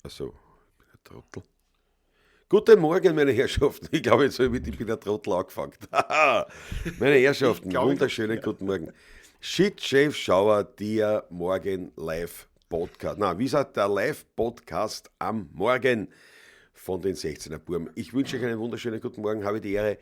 Achso, ich bin ein Trottel. Guten Morgen, meine Herrschaften. Ich glaube, jetzt habe ich mit Ich bin ein Trottel angefangen. Meine Herrschaften, Ich glaube, ich hab's wunderschönen gehört. guten Morgen. Shit, Chef Schauer, der Morgen Live Podcast. Na, wie sagt der Live Podcast am Morgen von den 16er Burm. Ich wünsche euch einen wunderschönen guten Morgen. Habe die Ehre,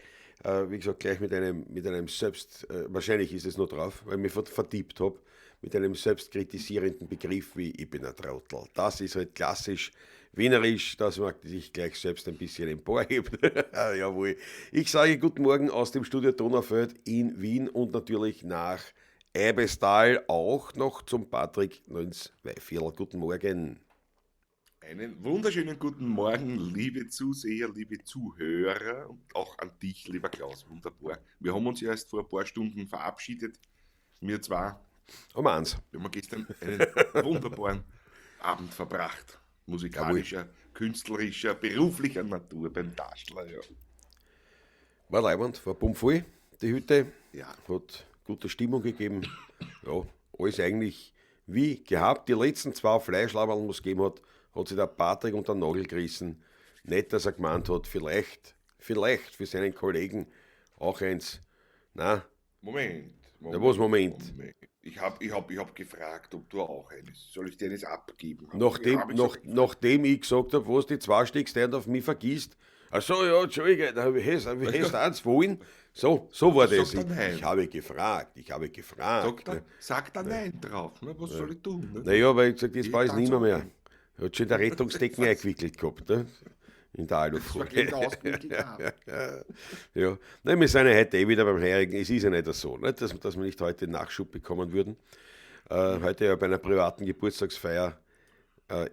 wie gesagt, gleich mit einem selbst, wahrscheinlich ist es nur drauf, weil ich mich vertippt habe, mit einem selbstkritisierenden Begriff wie ich bin ein Trottel. Das ist halt klassisch wienerisch, dass man sich gleich selbst ein bisschen emporhebt. Jawohl. Ich sage guten Morgen aus dem Studio Donaufeld in Wien und natürlich nach Eibesthal auch noch zum Patrick Nöns-Weifierl. Guten Morgen. Einen wunderschönen guten Morgen, liebe Zuseher, liebe Zuhörer und auch an dich, lieber Klaus. Wunderbar. Wir haben uns ja erst vor ein paar Stunden verabschiedet. Wir zwei. Um eins. Wir haben gestern einen wunderbaren Abend verbracht. Musikalischer, Jawohl. Künstlerischer, beruflicher Natur beim Taschler. Ja. War leiwand, war bummvoll, die Hütte. Ja. Hat gute Stimmung gegeben. Ja, alles eigentlich wie gehabt. Die letzten zwei Fleischlaberl, die es gegeben hat, hat sich der Patrick unter den Nagel gerissen. Nicht, dass er gemeint hat, vielleicht für seinen Kollegen auch eins. Nein. Moment, Ja, was Moment? Moment. Ich hab gefragt, ob du auch eines. Soll ich dir eines abgeben? Hab Nachdem, ich nach, schon gefragt. nachdem ich gesagt habe, was die zwei Stück und auf mich vergisst. Ach so, ja, Entschuldige, da hab ich, hey, hast du eins wollen? So war Sag das. da Ich, nein. ich habe gefragt, ich habe gefragt. Sag da, ne? sag da nein drauf. Ne? Was soll ich tun? Ne? Naja, weil ich gesagt, jetzt Ich brauche ich es tanz nicht mehr. auch Mehr. Er hat schon der Rettungsdecken eingewickelt gehabt, ne? In der Das war Alufolie. gleich ausgewickelt. Haben. Ja. Nein, wir sind ja heute eh wieder beim Heurigen. Es ist ja nicht so, ne? Dass wir nicht heute Nachschub bekommen würden. Heute ja bei einer privaten Geburtstagsfeier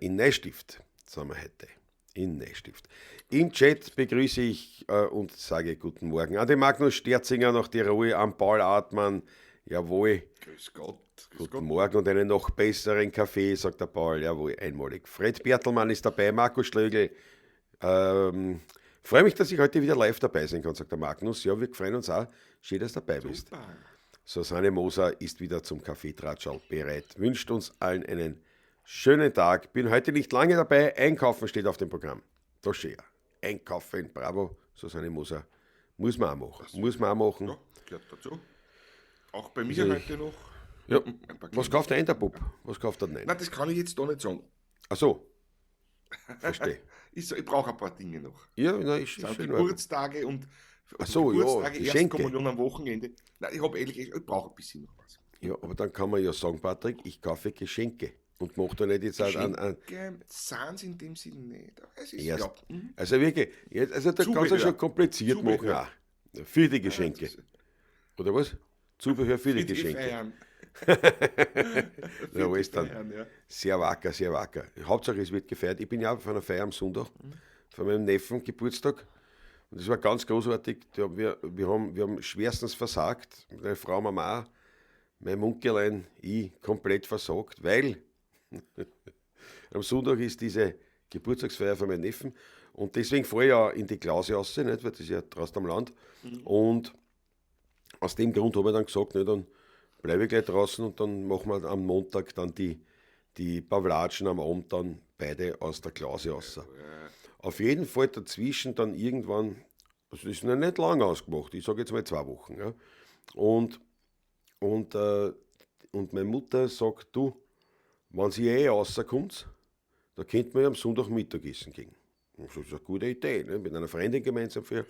in Neustift sind wir heute. In Neustift. Im Chat begrüße ich und sage guten Morgen an den Magnus Sterzinger nach Tirol, an Paul Artmann. Jawohl. Grüß Gott. Grüß Guten Gott. Morgen und einen noch besseren Kaffee, sagt der Paul. Jawohl, einmalig. Fred Bertelmann ist dabei, Markus Schlögl. Freue mich, dass ich heute wieder live dabei sein kann, sagt der Magnus. Ja, wir freuen uns auch. Schön, dass du dabei bist. Super. Susanne Moser ist wieder zum Kaffeetratschall bereit. Wünscht uns allen einen schönen Tag. Bin heute nicht lange dabei. Einkaufen steht auf dem Programm. Das schön. Einkaufen, bravo, Susanne Moser. Muss man auch machen. Muss man auch machen. Ja, gehört dazu. Auch bei mir Also heute noch. Ja. Ein paar Was kauft der denn, der Bub? Was kauft der denn? Nein, das kann ich jetzt da nicht sagen. Ach so. Verstehe. Ich brauche ein paar Dinge noch. Ja, nein, ist, Das ist sind in Ordnung. Geburtstage und Ach so, ja, Geburtstage, Geschenke. Erstkommunion am Wochenende. Nein, ich habe ehrlich gesagt, ich brauche ein bisschen noch was. Ja, aber dann kann man ja sagen, Patrick, ich kaufe Geschenke. Und mach da nicht jetzt an Geschenke sind es in dem Sinne nicht. Aber es ist, erst. ja, Also wirklich, jetzt, also da kannst du Zubehör. schon kompliziert machen Zubehör. auch. Für die Geschenke. das- Oder was? Zubehör für die Für die Geschenke. Feiern. Ja, alles dann. Feiern, ja. Sehr wacker, sehr wacker. Hauptsache, es wird gefeiert. Ich bin ja auf einer Feier am Sonntag von meinem Neffen Geburtstag. Und das war ganz großartig. Da haben wir haben schwerstens versagt. Meine Frau, Mama, mein Munkelein, ich komplett versagt, weil am Sonntag ist diese Geburtstagsfeier von meinem Neffen. Und deswegen fahre ich ja in die Klause raus, nicht? Weil das ist ja draußen am Land. Und aus dem Grund habe ich dann gesagt, ne, dann bleibe ich gleich draußen und dann machen wir am Montag dann die Pavlatschen am Abend dann beide aus der Klause raus. Auf jeden Fall dazwischen dann irgendwann, also das ist noch nicht lang ausgemacht, ich sage jetzt mal 2 Wochen. Ja. Und meine Mutter sagt, du, wenn sie eh rauskommt, da könnte man ja am Sonntag Mittagessen gehen. Und das ist eine gute Idee, ne? Mit einer Freundin gemeinsam für.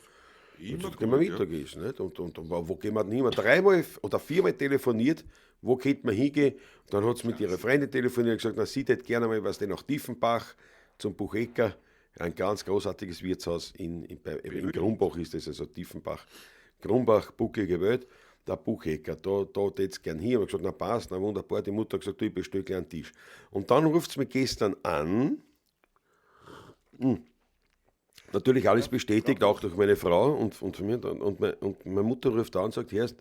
Immer Jetzt gehen wir gut, ja. Mittagessen. Nicht? Und wo gehen wir denn hin? Wir haben dreimal oder viermal telefoniert, wo könnte man hingehen? Und dann hat sie mit ihrer Freundin telefoniert und gesagt, na, sie hätte gerne mal was denn nach Tiefenbach zum Buchecker. Ein ganz großartiges Wirtshaus in Grumbach ist das, also Tiefenbach. Grumbach, bucklige Welt, der Buchecker, da tät's gern hin. Ich hab gesagt, na passt, na wunderbar. Die Mutter hat gesagt, du, ich bestell gleich einen Tisch. Und dann ruft's mich gestern an. Natürlich alles bestätigt, auch durch meine Frau und von mir. Und meine Mutter ruft an und sagt, Herrst,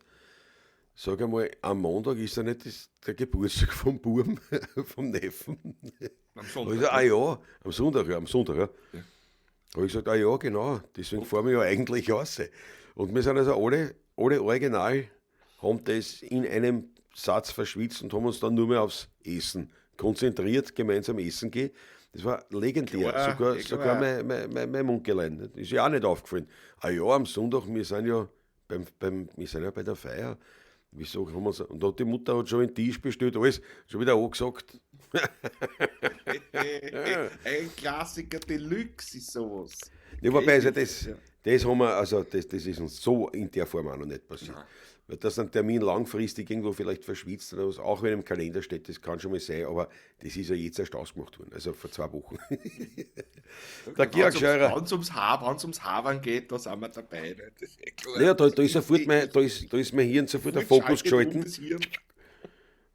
sag einmal, am Montag ist ja nicht der Geburtstag vom Buben, vom Neffen. Am Hab ich Sonntag. gesagt, ah ja, am Sonntag, ja, am Sonntag, ja. Hab ich gesagt, ah ja, genau, deswegen fahren wir ja eigentlich raus. Und wir sind also alle original, haben das in einem Satz verschwitzt und haben uns dann nur mehr aufs Essen konzentriert, gemeinsam essen gehen. Das war legendär. Klar, Sogar, eh sogar klar. mein Munkelein. Das ist ja auch nicht aufgefallen. Ah ja, am Sonntag, wir sind ja wir sind ja bei der Feier. Wieso haben wir so? Und da hat die Mutter hat schon den Tisch bestellt, alles schon wieder angesagt. Ein Klassiker Deluxe ist sowas. Ja, wobei, also das, Ja. das haben wir, also das ist uns so in der Form auch noch nicht passiert. Nein. Weil dass ein Termin langfristig irgendwo vielleicht verschwitzt oder was, auch wenn im Kalender steht, das kann schon mal sein, aber das ist ja jetzt erst ausgemacht worden, also vor 2 Wochen. Der Georg Scheurer. Wenn es ums Havern geht, da sind wir dabei. Ne? Das ist eh klar. Ja, da ist sofort mein, da ist mein Hirn sofort der Fokus Schaltet geschalten. um das Hirn.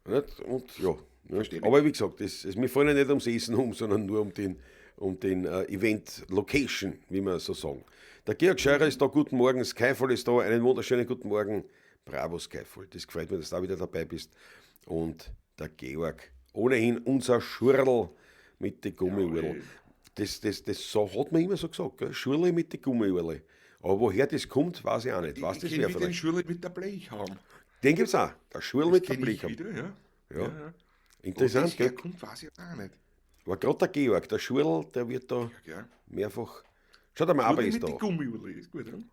Nicht? Und ja, ne? Verstehe ich. Aber wie gesagt, wir fallen ja nicht ums Essen um, sondern nur um den Event Location, wie wir so sagen. Der Georg Scheurer ist da, guten Morgen, Skyfall ist da, einen wunderschönen guten Morgen. Bravo Skyfall, das gefällt mir, dass du da wieder dabei bist. Und der Georg, ohnehin unser Schurl mit den Gummiuhrl. Jawohl. Das so, hat man immer so gesagt, gell? Schurl mit den Gummiuhrl. Aber woher das kommt, weiß ich auch nicht. Weiß Ich das kenn wer mit den vielleicht? Schurl mit der Blechhaum. Den gibt's auch, der Schurl mit der Kenn ich Blechhaum. wieder, ja. Ja. Ja, ja. Interessant, Wo das gell? herkommt, weiß ich auch nicht. Aber gerade der Georg, der Schurl, der wird da Ja, mehrfach. Schau, der Maber Schurl ist mit da. den Gummiuhrl ist gut, oder?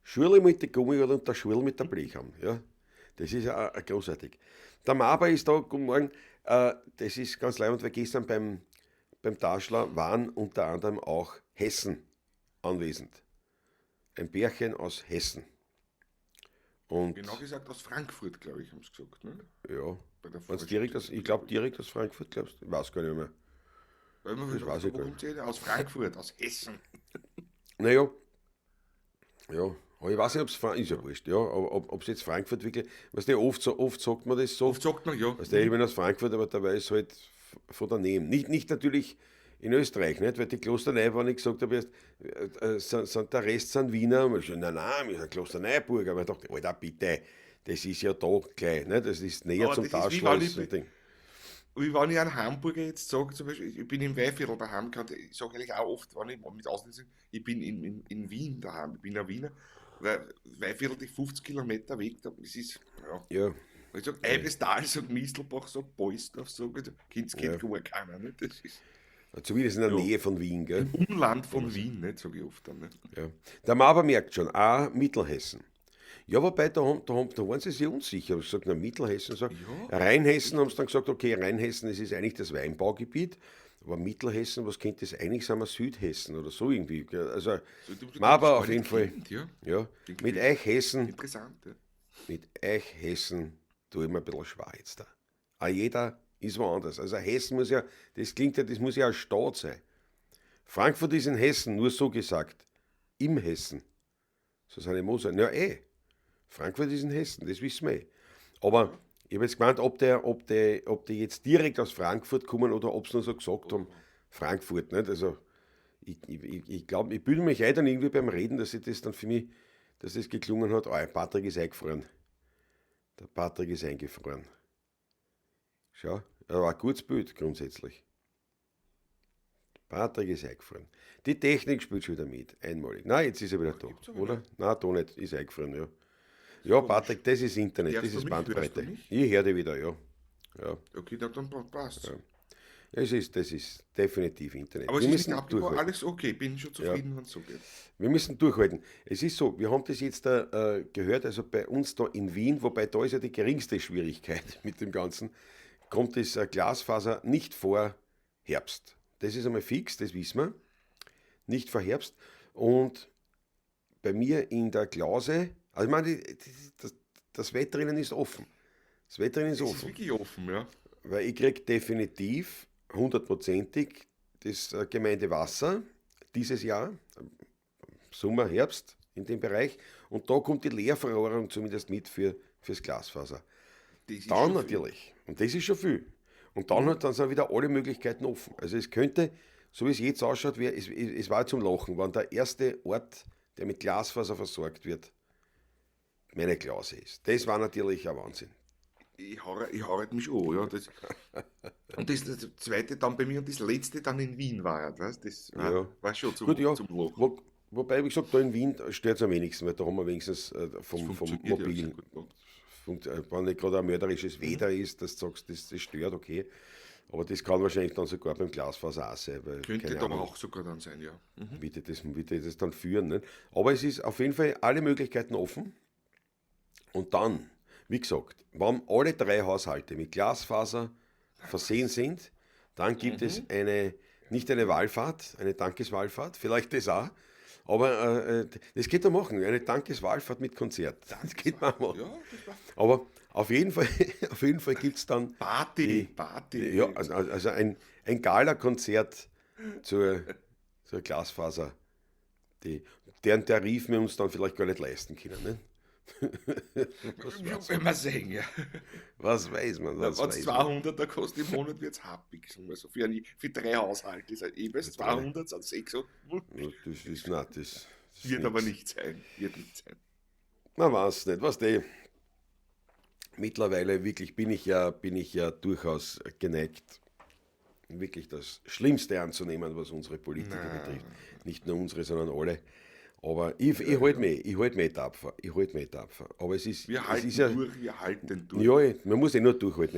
Schurle mit der Gummiuhrl und der Schurl mit der Blechham. Ja, das ist ja auch großartig. Der Maber ist da, guten Morgen. Das ist ganz leibend, weil gestern beim Taschler waren unter anderem auch Hessen anwesend. Ein Bärchen aus Hessen. Und Genau gesagt aus Frankfurt, glaube ich, haben sie gesagt. Ne? ja, Bei der wenn's direkt aus, ich glaube direkt aus Frankfurt, glaubst du? Ich weiß gar nicht mehr. Weil man Das das weiß ich wo gar kommt sie her? Aus Frankfurt, aus Hessen. Naja, ja, aber ich weiß nicht, ob es ist ja wurscht, ja, aber ob es jetzt Frankfurt wirklich, weißt du, oft sagt man das so, Oft sagt man, ja. weißt du, ich bin aus Frankfurt, aber dabei ist halt von daneben. Nicht natürlich in Österreich, nicht? Weil die Klosterneu, wenn ich gesagt habe, erst, sind der Rest sind Wiener, und ich so, nein, nein, wir sind Klosterneuburger, aber ich dachte, Alter, bitte, das ist ja da gleich, nicht? Das ist näher Aber zum das ist wie Taschler wenn als ich so ein Ding. Wie wenn ich einen Hamburger jetzt sage, zum Beispiel, ich bin im Weinviertel daheim, ich sage eigentlich auch oft, wenn ich mit Ausländern bin, ich bin in Wien daheim, ich bin ein Wiener, weil Weinviertel, die 50 Kilometer Weg, da, das ist, ja. Ja. Ich sage, Eibestal, sag Mistelbach, sag Boisdorf, sag, kennt Ja. gar keiner, nicht? Das ist Zumindest in der Ja. Nähe von Wien, gell? im Umland von Wien, nicht, sage ich oft dann, nicht? Ja. Der Maber merkt schon, auch Mittelhessen. Ja, wobei, da waren sie sich unsicher. Ich gesagt, na, Mittelhessen, so. Ja. Rheinhessen haben sie dann gesagt, okay, Rheinhessen, das ist eigentlich das Weinbaugebiet. Aber Mittelhessen, was könnte das eigentlich sein? Wir Südhessen oder so irgendwie. Gell? Also, So, du- du- Maber das auf jeden Fall. Kind, ja. Ja, Den mit Gefühl. euch Hessen, Interessant, ja. mit euch Hessen tue ich mir ein bisschen schwer jetzt da. Auch jeder ist woanders. Also Hessen muss ja, das klingt ja, das muss ja ein Staat sein. Frankfurt ist in Hessen, nur so gesagt. Im Hessen. So sind die Moser. Ja, eh. Frankfurt ist in Hessen, das wissen wir eh. Aber ich habe jetzt gemeint, ob die jetzt direkt aus Frankfurt kommen oder ob sie nur so gesagt haben, Frankfurt. Nicht? Also ich glaube, ich bilde mich ein dann irgendwie beim Reden, dass ich das dann für mich, dass das geklungen hat, oh, Patrick ist eingefroren. Der Patrick ist eingefroren. Schau, aber ein gutes Bild grundsätzlich. Patrick ist eingefroren. Die Technik spielt schon wieder mit, einmalig. Nein, jetzt ist er wieder da, Gibt's aber oder? Nein, da nicht, ist eingefroren, ja. Ja, Patrick, das ist Internet, Hörst das du ist mich? Hörst du Bandbreite. mich? Ich höre dich wieder, ja. Ja, Okay, dann passt. Ja. Das ist definitiv Internet. Aber es Wir ist müssen nicht abgebrochen, durchhalten. alles okay, bin schon zufrieden, wenn es so geht. Wir müssen durchhalten. Es ist so, wir haben das jetzt da, gehört, also bei uns da in Wien, wobei da ist ja die geringste Schwierigkeit mit dem Ganzen, kommt das Glasfaser nicht vor Herbst. Das ist einmal fix, das wissen wir. Nicht vor Herbst. Und bei mir in der Klause, also ich meine, das Wettrennen ist offen. Das Wettrennen ist Es ist offen. wirklich offen, ja. Weil ich kriege definitiv hundertprozentig das Gemeindewasser dieses Jahr, Sommer, Herbst in dem Bereich. Und da kommt die Leerverrohrung zumindest mit fürs Glasfaser. Das ist Dann schon viel. natürlich. Und das ist schon viel. Und dann sind wieder alle Möglichkeiten offen. Also es könnte, so wie es jetzt ausschaut, es war zum Lachen, wenn der erste Ort, der mit Glasfaser versorgt wird, meine Klause ist. Das war natürlich ein Wahnsinn. Ich hau mich an, ja. Das, und das zweite dann bei mir und das letzte dann in Wien war, weißt, das war, Ja. war schon zum, Gut, ja. zum Lachen. Wobei, wie gesagt, da in Wien stört es am wenigsten, weil da haben wir wenigstens vom Funktioniert ja mobilen, sehr gut, ne? wenn nicht gerade ein mörderisches Wetter ist, dass du sagst, das stört, okay. Aber das kann wahrscheinlich dann sogar beim Glasfaser auch sein, weil, Könnte keine da Ahnung, auch sogar dann sein, ja. Mhm. wie die das dann führen. Nicht? Aber es ist auf jeden Fall alle Möglichkeiten offen. Und dann, wie gesagt, wenn alle drei Haushalte mit Glasfaser versehen sind, dann gibt es eine, nicht eine Wallfahrt, eine Dankeswallfahrt, vielleicht das auch, aber das geht da machen, eine Dankeswallfahrt mit Konzert. Das geht man machen. Ja, das war Aber auf jeden Fall gibt es dann Party, Party. Ja, also ein Gala-Konzert zur Glasfaser, deren Tarif wir uns dann vielleicht gar nicht leisten können. Ne? Ja, wenn wir sehen, ja. Was weiß man, was Wenn es weiß man. 200 da kostet im Monat, wird es happig. Sagen wir so. Für drei Haushalte ist halt jeweils 200, sind 600. Ja, das ist, nein, das ist Wird aber nix. nicht sein. Wird nicht sein. Man weiß nicht, was die. Mittlerweile wirklich bin ich ja durchaus geneigt, wirklich das Schlimmste anzunehmen, was unsere Politiker betrifft. Nicht nur unsere, sondern alle. Aber ich halt mich tapfer. Ich halt mich tapfer. Aber es ist, Wir es halten ist ja, durch, wir halten durch. Ja, man muss eh nur durchhalten.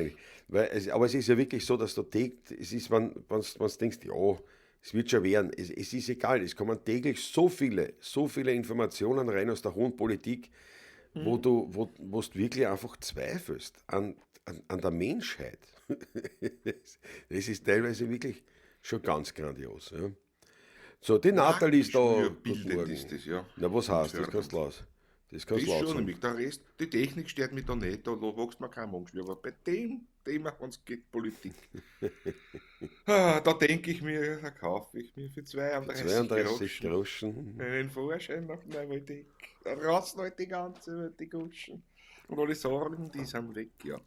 Eigentlich. Aber es ist ja wirklich so, dass du täglich, es ist, wenn du denkst, ja, es wird schon werden, es ist egal, es kommen täglich so viele, so viele Informationen rein aus der hohen Politik, wo du wirklich einfach zweifelst an der Menschheit. Das ist teilweise wirklich schon ganz grandios. Ja. So, die Natalie ist da. Guten Bildend Morgen. ist das, ja. Na, was heißt das? Kannst du laut. Das kannst Das du laut schon sagen. nämlich. Der Rest, die Technik stört mich da nicht, da wächst mir kein Magengeschwür. Aber bei dem Thema, wenn es geht, Politik. Ah, da denke ich mir, da kaufe ich mir für 32 32 Groschen Groschen. einen Fahrschein nach Neuwaldeck. Da raus halt die ganze Welt, die Guschen. Und alle Sorgen, die sind weg, ja.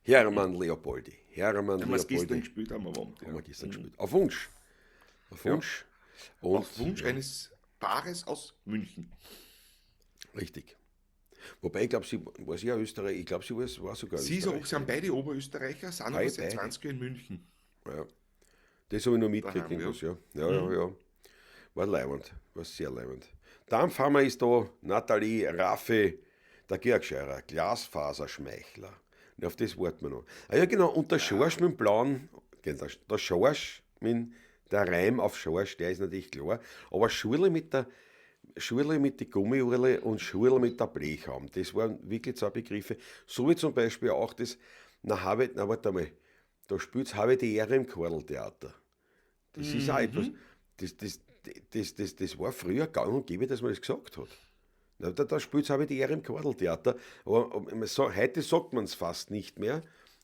Hermann Leopoldi. Hermann Haben wir es gestern Leopoldi. gespielt am Abend. Haben Ja. wir gestern gespielt. Auf Wunsch. Auf Wunsch. Und, Auf Wunsch eines Paares aus München. Richtig. Wobei, ich glaube, sie war sie ja Österreich. Ich glaube, sie war sogar Sie ist Österreich. auch, sind beide Oberösterreicher, sind aber Beide. seit 20 Jahren in München. Ja. Das habe ich noch mitgekriegt, Daheim, ja. irgendwas, ja. Ja. War leiwand, war sehr leiwand. Dampfhammer ist da, Nathalie, Raffi, der Georg Scheurer, Glasfaserschmeichler. Und auf das warten wir noch. Ah ja, genau, und der Schorsch mit dem blauen, genau, der Schorsch mit der Reim auf Schorsch, der ist natürlich klar, aber Schurle mit die Gummiurle und Schurle mit der Blechhaum. Das waren wirklich zwei Begriffe. So wie zum Beispiel auch das, na, habe ich, na, warte mal, da spielt's habe ich die Ehre im Kordeltheater. Das ist auch etwas, das war früher gang und gäbe, dass man das gesagt hat. Na, da spielt's habe ich die Ehre im Kordeltheater. Aber so, heute sagt man es fast nicht mehr,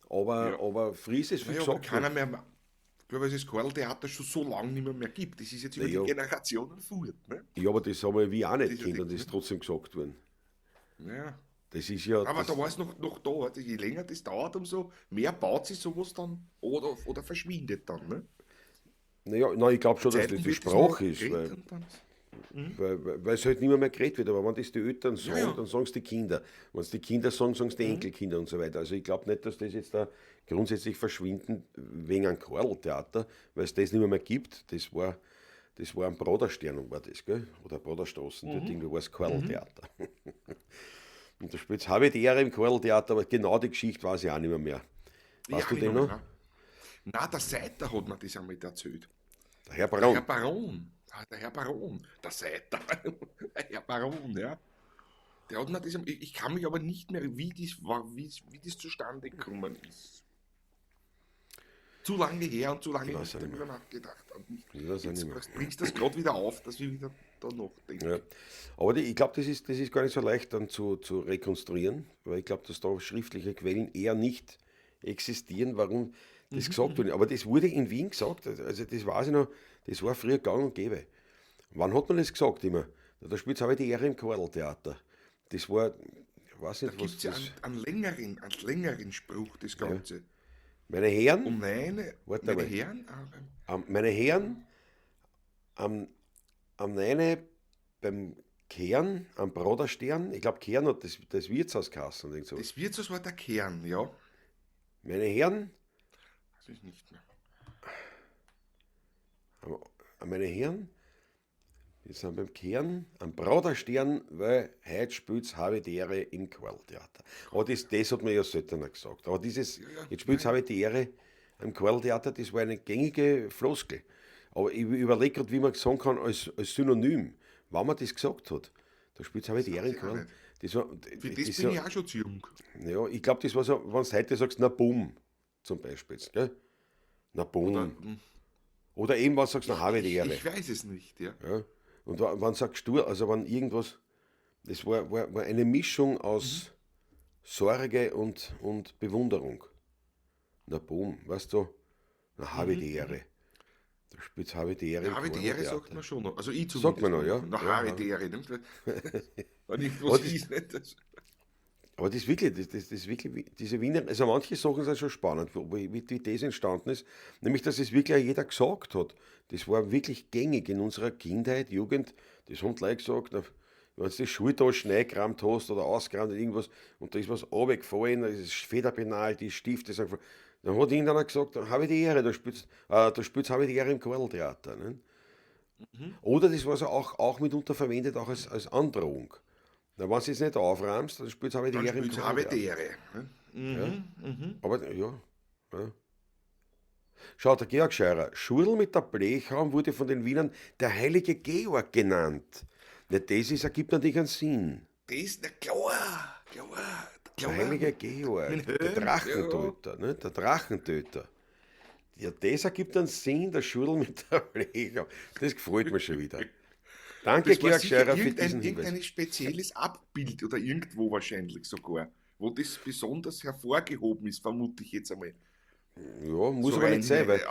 aber, Ja. aber früher ist es viel Naja, aber gesagt keiner worden. mehr, ich glaube, es das Kordeltheater schon so lange nicht mehr gibt. Das ist jetzt über Naja. die Generationen fort. Ne? Ja, aber das haben wir auch nicht Das ist ja kennt und die- das ist trotzdem gesagt worden. Ja. Das ist ja. Aber das, da war es noch da. Also je länger das dauert, umso mehr baut sich sowas dann oder verschwindet dann. Ne? Naja, nein, ich glaube schon, dass das Zeiten die wird das Sprache noch ist, weil, geredet und dann- weil es halt nicht mehr geredet wird. Aber wenn das die Eltern sagen, Ja, ja. dann sagen es die Kinder. Wenn es die Kinder sagen, sagen es die Enkelkinder und so weiter. Also ich glaube nicht, dass das jetzt da grundsätzlich verschwinden wegen einem Kordeltheater, weil es das nicht mehr gibt. Das war am Praterstern, war das, gell? Oder Praterstraßen, dort irgendwo war es Kordeltheater. Und da spielt habe ich die Ehre im Kordeltheater, aber genau die Geschichte weiß ich auch nicht mehr. Weißt Ja, du nicht den mehr, noch? nein. Nein, der Seiter hat mir das einmal erzählt. Der Herr Der Baron. Herr Baron. Ah, der Herr Baron. Der Seiter. Der Herr Baron, ja. Der hat mir das, ich kann mich aber nicht mehr, wie das war, wie das zustande gekommen ist. Zu lange her und zu lange Ich weiß nicht auch nicht darüber nachgedacht. Und nicht, Ich weiß auch jetzt nicht mehr. bringst du das gerade wieder auf, dass wir wieder da nachdenken. Ja. Aber ich glaube, das ist gar nicht so leicht dann zu rekonstruieren, weil ich glaube, dass da schriftliche Quellen eher nicht existieren, warum das gesagt wurde. Aber das wurde in Wien gesagt, also das weiß ich noch, das war früher gang und gäbe. Wann hat man das gesagt immer? Na, da spielt habe ich die Ehre im Kordeltheater. Das war, ich weiß Da nicht, was gibt es ja das. einen längeren Spruch, das Ganze. Meine Herren, Um meine, Warte meine mal. Herren, aber meine Herren, am 9 beim Kehren, am Praterstern, ich glaube Kehren hat das Wirtshaus geheißen und irgend sowas. das Wirtshaus war der Kern, ja. Meine Herren, Das ist nicht mehr. meine Herren, wir sind beim Kehren am Praterstern, weil heute spielt's habe ich die Ehre im Kordeltheater. Aber das hat man ja seltener gesagt. Aber dieses, Ja, ja, jetzt spielt's habe ich die Ehre Am Querltheater, das war eine gängige Floskel. Aber ich überlege gerade, wie man sagen kann, als Synonym, wann man das gesagt hat. Da spielt habe die Ehre im Querl. Das war, Für das, das bin ich auch schon zu jung. Ja, ich glaube, das war so, wenn du heute sagst, na bumm, zum Beispiel. Gell? Na bumm. Oder, Oder eben, was sagst, na habe die Ehre. Ich weiß es nicht, ja. Ja. Und wann sagst du, also wenn irgendwas, das war eine Mischung aus Sorge und Bewunderung. Na boom, weißt du, na habe ich die Ehre. Da spielt habe ich die Ehre. Habe ich die Ehre sagt man schon noch. Also ich zumindest. Sagt man noch, ja. Na ja, habe ich die Ehre. Wenn ich was ist, nicht. Das. Aber das ist wirklich, das ist wirklich, diese Wiener, also manche Sachen sind schon spannend, wie das entstanden ist, nämlich, dass es wirklich auch jeder gesagt hat. Das war wirklich gängig in unserer Kindheit, Jugend, das haben die Leute gesagt, na, wenn du die Schultasche reingerammt hast oder ausgerammt oder irgendwas und da ist was runtergefallen, da ist das Federpenal, die Stifte sind gefallen, dann hat irgendeiner gesagt, da habe ich die Ehre, da spielt's habe ich die Ehre im Querltheater. Ne? Oder das war so auch mitunter verwendet, auch als Androhung. Na, wenn du jetzt nicht aufräumst, dann spielst du habe ich die Ehre im Querltheater. Habe ich die Ehre. Mhm, ja. Mhm. Aber ja, ja. Schau, der Georg Scheurer, Schurl mit der Blechhaum wurde von den Wienern der heilige Georg genannt. Na, das ist, ergibt natürlich einen Sinn. Das ist, na klar, klar. Der heilige Georg, der Drachentöter, ja. Ne? Der Drachentöter. Ja, das ergibt einen Sinn, der Schurl mit der Blechhaum. Das gefällt mir schon wieder. Danke, Georg Scheurer, für diesen Hinweis. Irgendein spezielles Abbild oder irgendwo wahrscheinlich sogar, wo das besonders hervorgehoben ist, vermute ich jetzt einmal. Ja, muss so aber nicht sein, weil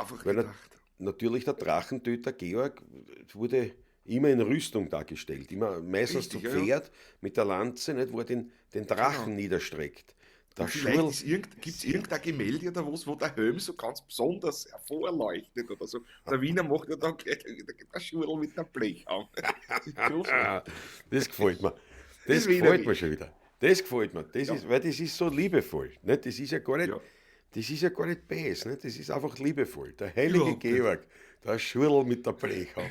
natürlich der Drachentöter Georg wurde immer in Rüstung dargestellt, immer meistens zu Pferd, ja. Mit der Lanze, nicht, wo er den Drachen niederstreckt. Der vielleicht gibt es irgendein Gemälde oder was, wo der Helm so ganz besonders hervorleuchtet oder so. Der Wiener macht ja dann gleich der Schurl mit der Blechhaum. Das gefällt mir. Das gefällt mir schon wieder. Das gefällt mir. Das ist, weil das ist so liebevoll. Nicht? Das ist ja gar nicht, ja. Das ist ja gar nicht böse. Nicht? Das ist einfach liebevoll. Der heilige Georg, der Schurl mit der Blechhaum.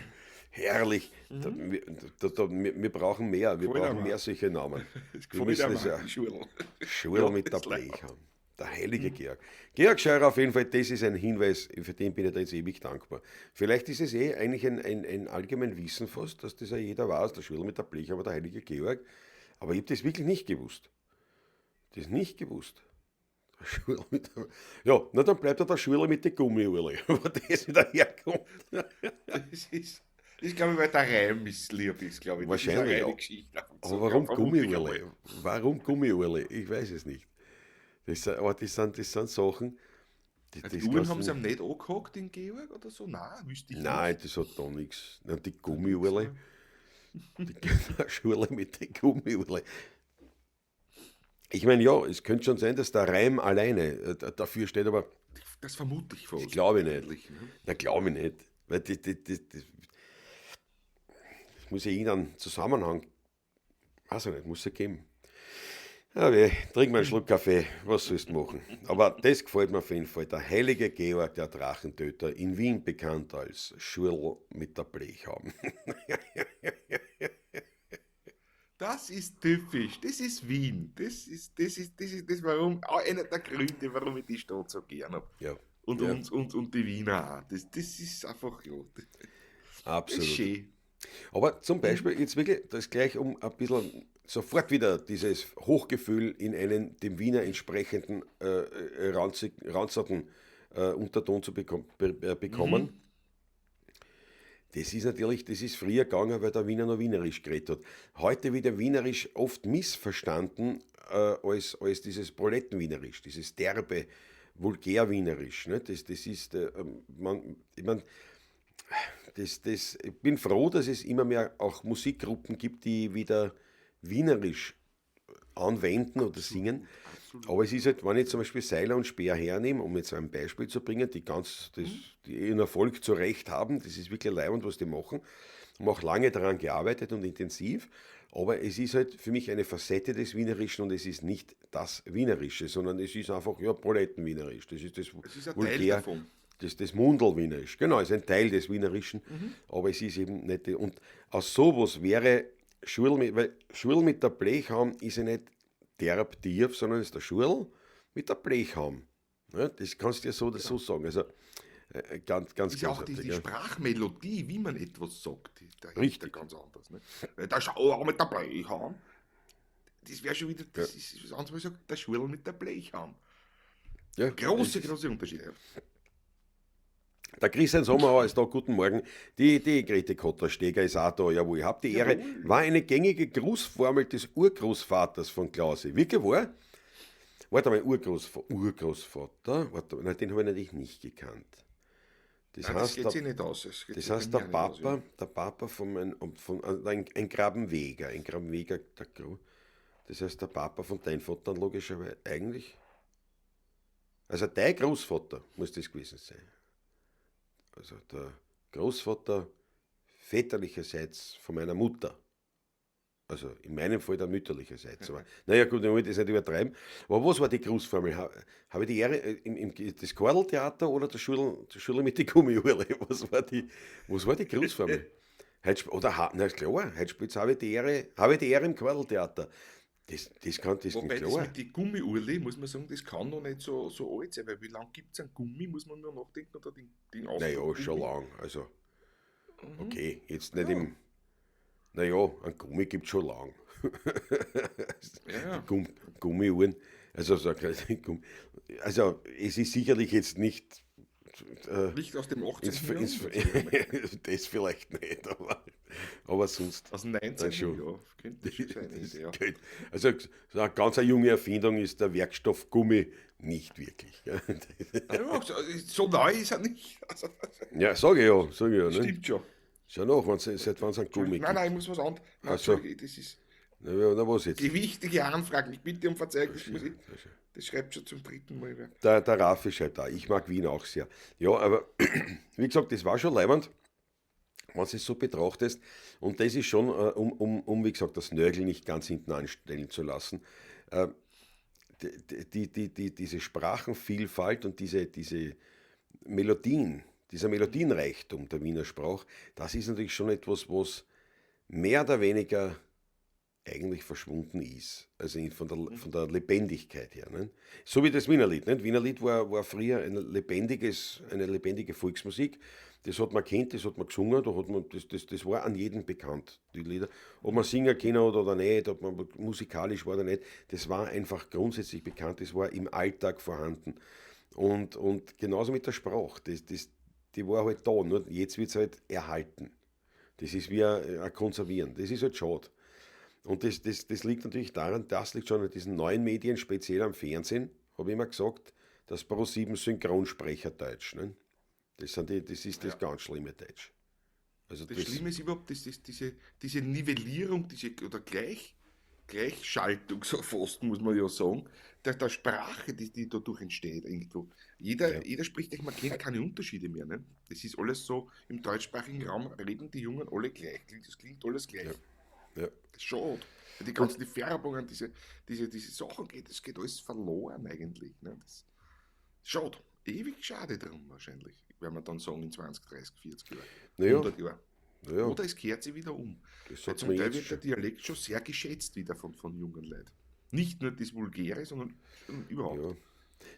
Herrlich. Mhm. Wir brauchen mehr. Wir brauchen mehr solche Namen. Wir müssen es ja. Schurl mit der Blechhaum. Der heilige Georg. Georg Scheurer auf jeden Fall, das ist ein Hinweis, für den bin ich da jetzt ewig dankbar. Vielleicht ist es eh eigentlich ein allgemein Wissen fast, dass das ja jeder weiß, der Schurl mit der Blechhaum, aber der heilige Georg. Aber ich habe das wirklich nicht gewusst. Das nicht gewusst. Schurl mit der, ja, na dann bleibt da der Schurl mit den Gummiuhrli, wo das wieder herkommt. Das ist... Ich glaube, weil der Reim ist lieb ist, glaube ich. Wahrscheinlich, das ist eine Geschichte. Aber warum Gummiuhrli? Warum Gummiuhrli? Ich weiß es nicht. Aber das sind Sachen... Die Uhren haben sie ihm nicht angehackt, den Georg oder so? Nein, wüsste ich nicht. Nein, das hat da nichts. Die Gummiuhrli. Die Schule mit den Gummiuhrli. Ich meine, ja, es könnte schon sein, dass der Reim alleine dafür steht, aber... Das vermute ich fast. Das glaube ich nicht. Ne? Das glaube ich nicht. Weil das muss ja irgendeinen Zusammenhang, weiß ich nicht, muss es geben. Ja, weh, trink mal einen Schluck Kaffee, was sollst du machen? Aber das gefällt mir auf jeden Fall. Der heilige Georg, der Drachentöter, in Wien bekannt als Schurl mit der Blechhaum. Das ist typisch, das ist Wien. Das ist das, warum, auch einer der Gründe, warum ich die Stadt so gern habe. Ja. Und, ja. Und die Wiener auch. Das ist einfach, ja. Absolut. Das ist schön. Aber zum Beispiel jetzt wirklich, das gleich um ein bisschen sofort wieder dieses Hochgefühl in einen dem Wiener entsprechenden ranzigen Unterton zu bekommen. Mhm. Das ist natürlich, das ist früher gegangen, weil der Wiener noch Wienerisch geredet hat. Heute wird der Wienerisch oft missverstanden als dieses Proletenwienerisch, dieses derbe Vulgärwienerisch. Ne? Das ist, ich mein, ich bin froh, dass es immer mehr auch Musikgruppen gibt, die wieder Wienerisch anwenden oder singen. Absolut. Aber es ist halt, wenn ich zum Beispiel Seiler und Speer hernehme, um jetzt ein Beispiel zu bringen, die ganz die ihren Erfolg zu Recht haben, das ist wirklich leibend, was die machen, haben auch lange daran gearbeitet und intensiv, aber es ist halt für mich eine Facette des Wienerischen und es ist nicht das Wienerische, sondern es ist einfach, ja, Proletenwienerisch. Das ist das es ist ein Vulgär, Teil davon. Das Mundelwienerisch, genau, ist ein Teil des Wienerischen, aber es ist eben nicht. Und aus sowas wäre Schurl mit, weil Schurl mit der Blechhaum ist ja nicht derb tief, sondern ist der Schurl mit der Blechhaum. Ja, das kannst du ja so oder so sagen. Also ganz, ganz Ist ja auch die, großartig. die Ja. Sprachmelodie, wie man etwas sagt, die, dahinter Richtig. ganz anders. Ne? Weil der Schauer mit der Bleichhahn, das wäre schon wieder, das ist was anderes, was ich sage, der Schwirl mit der Bleichhahn. Ja, Große, das- große Unterschiede. Der Christian Sommerauer ist da, guten Morgen. Die Grete Kotter-Steger ist auch da, jawohl, ich hab die Ehre. Jawohl. War eine gängige Grußformel des Urgroßvaters von Klausi. Wirklich wahr? Warte mal, Urgroßvater, warte mal, nein, den habe ich natürlich nicht gekannt. Das Nein, das heißt, geht der, sich nicht aus. Das geht das sich bei heißt, der mir auch nicht aus, Papa, ja. der Papa von mein, von, ein Grabenweger, ein Grabenweger, der, das heißt, der Papa von deinem Vater logischerweise eigentlich. Also dein Großvater muss das gewesen sein. Also der Großvater väterlicherseits von meiner Mutter. Also in meinem Fall der mütterlicherseits. Aber naja, gut, ich wollte das nicht übertreiben. Aber was war die Grußformel? Habe ich die Ehre, das Kordeltheater oder der Schule, die Schule mit den Gummiuhrle? Was war die Grußformel? Heute, oder, na ist klar, heute spielt's habe ich die Ehre, habe ich die Ehre im Kordeltheater. Das kann, das Wobei ist das klar. mit den Gummiurli, muss man sagen, das kann noch nicht so alt sein, weil wie lange gibt es einen Gummi, muss man nur nachdenken, oder den Ausdruck Naja, Gummi. schon lang. Also, okay, jetzt nicht Ja. im. Naja, ein Gummi gibt es schon lang. Ja, ja. Gummiuhren. Also, so, also, es ist sicherlich jetzt nicht. Nicht aus dem 18. Ins, Jahrhundert. das vielleicht nicht, aber sonst. Aus dem 19. Dann schon. Ja, könnte schon sein. Das Ja. geht. Also, so eine ganz eine junge Erfindung ist der Werkstoff Gummi nicht wirklich. Gell? Ja, so neu ist er nicht. Also, Ja, sag ich ja, sag ich ja. Ne? stimmt schon. Schau nach, seit wann es einen Gummi Nein, nein, gibt. ich muss was anderes. Nein, Ach so. Entschuldige, das ist Na, ja, na was jetzt? gewichtige Anfragen. Ich bitte um Verzeihung, das, muss ich, das schreibt schon zum dritten Mal. Wer. Der Raffi schreibt da, ich mag Wien auch sehr. Ja, aber wie gesagt, das war schon leibend, wenn du es so betrachtest. Und das ist schon, um, wie gesagt, das Nörgeln nicht ganz hinten anstellen zu lassen. Diese Sprachenvielfalt und diese Melodien, dieser Melodienreichtum der Wiener Sprache, das ist natürlich schon etwas, was mehr oder weniger eigentlich verschwunden ist. Also von der Lebendigkeit her. Ne? So wie das Wienerlied. Nicht? Wienerlied war früher eine lebendige Volksmusik. Das hat man kennt, das hat man gesungen, da hat man, das war an jedem bekannt, die Lieder. Ob man singen können hat oder nicht, ob man musikalisch war oder nicht, das war einfach grundsätzlich bekannt, das war im Alltag vorhanden. Und genauso mit der Sprache, die war halt da, nur jetzt wird's halt erhalten. Das ist wie ein Konservieren, das ist halt schade. Und das liegt natürlich daran, das liegt schon an diesen neuen Medien, speziell am Fernsehen, habe ich immer gesagt, das Pro7 Synchronsprecher-Deutsch. Ne? Das ist das Ja. ganz schlimme Deutsch. Also Das Schlimme ist überhaupt, dass das, diese Nivellierung, diese, oder Gleichschaltung, so fast, muss man ja sagen, der Sprache, die dadurch entsteht irgendwo. Jeder spricht, man kennt keine Unterschiede mehr. Ne? Das ist alles so, im deutschsprachigen Raum reden die Jungen alle gleich. Das klingt alles gleich. Ja. Ja. Das ist schade. Die ganzen die Färbungen, diese Sachen, das geht alles verloren eigentlich. Ne? Das ist schade. Ewig schade drum wahrscheinlich, werden wir dann sagen in 20, 30, 40 Jahren. Naja. 100 Jahren. Naja. Oder es kehrt sich wieder um. Das Weil sagt zum man Teil jetzt wird der schon. Dialekt schon sehr geschätzt wieder von jungen Leuten. Nicht nur das Vulgäre, sondern überhaupt. Ja.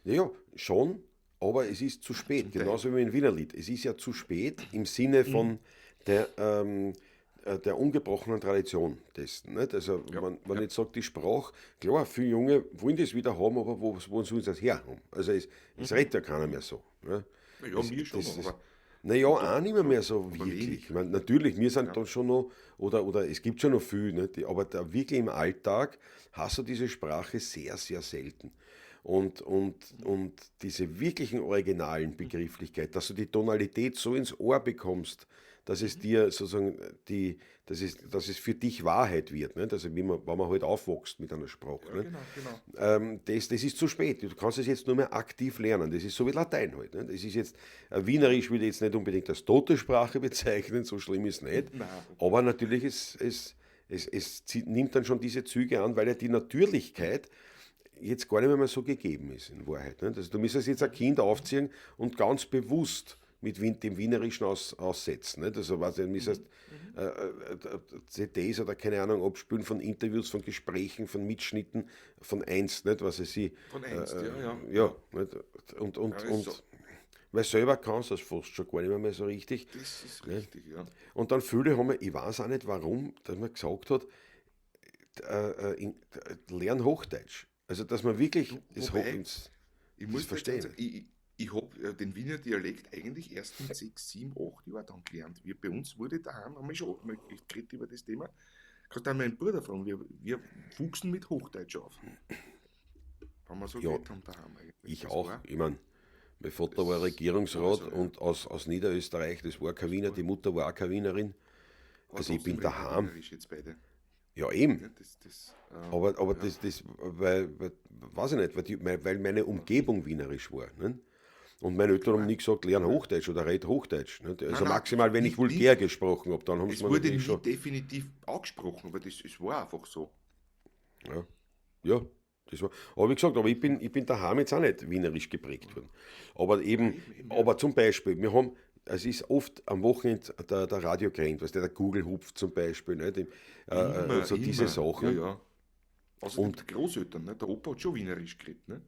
Naja, schon, aber es ist zu spät. Zum Teil. Genauso wie mit dem Wienerlied. Es ist ja zu spät im Sinne von der ungebrochenen Tradition dessen. Nicht? Also, wenn ich jetzt sage, die Sprache, klar, viele Junge wollen das wieder haben, aber wo sollen sie das her haben? Also es redet ja keiner mehr so. Ne? Ja, mir schon, aber Naja, auch nicht mehr so aber wirklich. wenig. Ich meine, natürlich, wir sind dann schon noch, oder es gibt schon noch viel, ne? Die, aber da wirklich im Alltag hast du diese Sprache sehr, sehr selten. Und diese wirklichen originalen Begrifflichkeit, dass du die Tonalität so ins Ohr bekommst, dass es dir sozusagen die, dass es, dass es für dich Wahrheit wird, ne? Also wie man, wenn man halt aufwächst mit einer Sprache. Ja, ne? genau, genau. Das ist zu spät. Du kannst es jetzt nur mehr aktiv lernen. Das ist so wie Latein halt. Ne? Das ist jetzt, Wienerisch würde ich jetzt nicht unbedingt als tote Sprache bezeichnen, so schlimm ist es nicht. Nein. Aber natürlich, es nimmt dann schon diese Züge an, weil ja die Natürlichkeit jetzt gar nicht mehr so gegeben ist in Wahrheit. Ne? Also du müsstest jetzt ein Kind aufziehen und ganz bewusst mit Wien, dem Wienerischen aussetzen. Nicht? Also, weiß ich, nicht, heißt, CDs oder keine Ahnung, abspülen von Interviews, von Gesprächen, von Mitschnitten, von einst, nicht? Was weiß ich. Von einst, ja, ja. Ja, nicht? Und, Ja, ist und so. weil selber kannst du das fast schon gar nicht mehr so richtig. Das ist richtig, ja. Und dann viele haben, ich weiß auch nicht warum, dass man gesagt hat, lern Hochdeutsch. Also, dass man wirklich das wobei, Hoch ins, Ich muss verstehen. sagen, ich habe den Wiener Dialekt eigentlich erst mit 6, 7, 8 Jahren dann gelernt. Wir, bei uns wurde daheim, haben wir schon mal geredet über das Thema, kannst du auch meinen Bruder fragen, wir wuchsen mit Hochdeutsch auf. Wenn wir so Ja, geredet haben daheim eigentlich. Ich Das auch. war- Ich mein, mein Vater war Das Regierungsrat war so, ja. und aus Niederösterreich, das war kein Wiener, die Mutter war auch keine Wienerin. Aber Also ich trotzdem bin reden wir daheim. Wienerisch jetzt beide. Ja, eben. Ja, das, das, Aber ja. das, weil, weiß ich nicht, weil meine Umgebung wienerisch war. Ne? Und meine Eltern haben nie gesagt, lern Hochdeutsch oder red Hochdeutsch. Ne? Also Nein, nein, maximal, wenn ich nicht- vulgär gesprochen habe, dann haben Es sie mir wurde natürlich nie schon. definitiv angesprochen, aber das, es war einfach so. Ja, ja, das war. Aber wie gesagt, aber ich bin daheim jetzt auch nicht wienerisch geprägt worden. Aber eben, Eben, eben, ja. aber zum Beispiel, wir haben, es ist oft am Wochenende der Radio gerannt, weißt du, der Gugelhupf zum Beispiel, ne? Dem, Immer, so diese immer. Sachen. Ja, ja. Außerdem Und- die Großeltern, ne? Der Opa hat schon Wienerisch geredet, ne?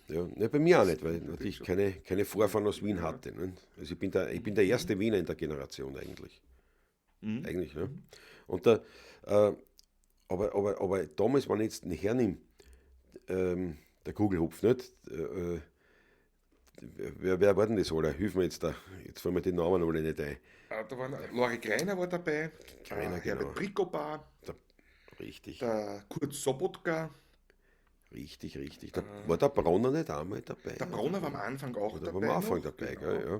Ja, ne, bei mir auch nicht, weil ich natürlich natürlich schon. keine Vorfahren aus Wien hatte. Ne? Also ich bin der erste Wiener in der Generation eigentlich. Mhm. Eigentlich, ne? Und da, aber damals, wenn ich jetzt einen hernehme, der Gugelhupf, nicht? Wer war denn das alle? Hilf mir jetzt da. Jetzt fallen mir die Namen alle nicht ein. Ah, da waren Lori Greiner war dabei, Greiner, genau. Herbert Bricobar, Richtig, der Kurt Sobotka, richtig, richtig. Da, war der Bronner nicht einmal dabei? der Bronner war am Anfang auch Oder dabei. war am Anfang noch, dabei, genau. gell? Ja.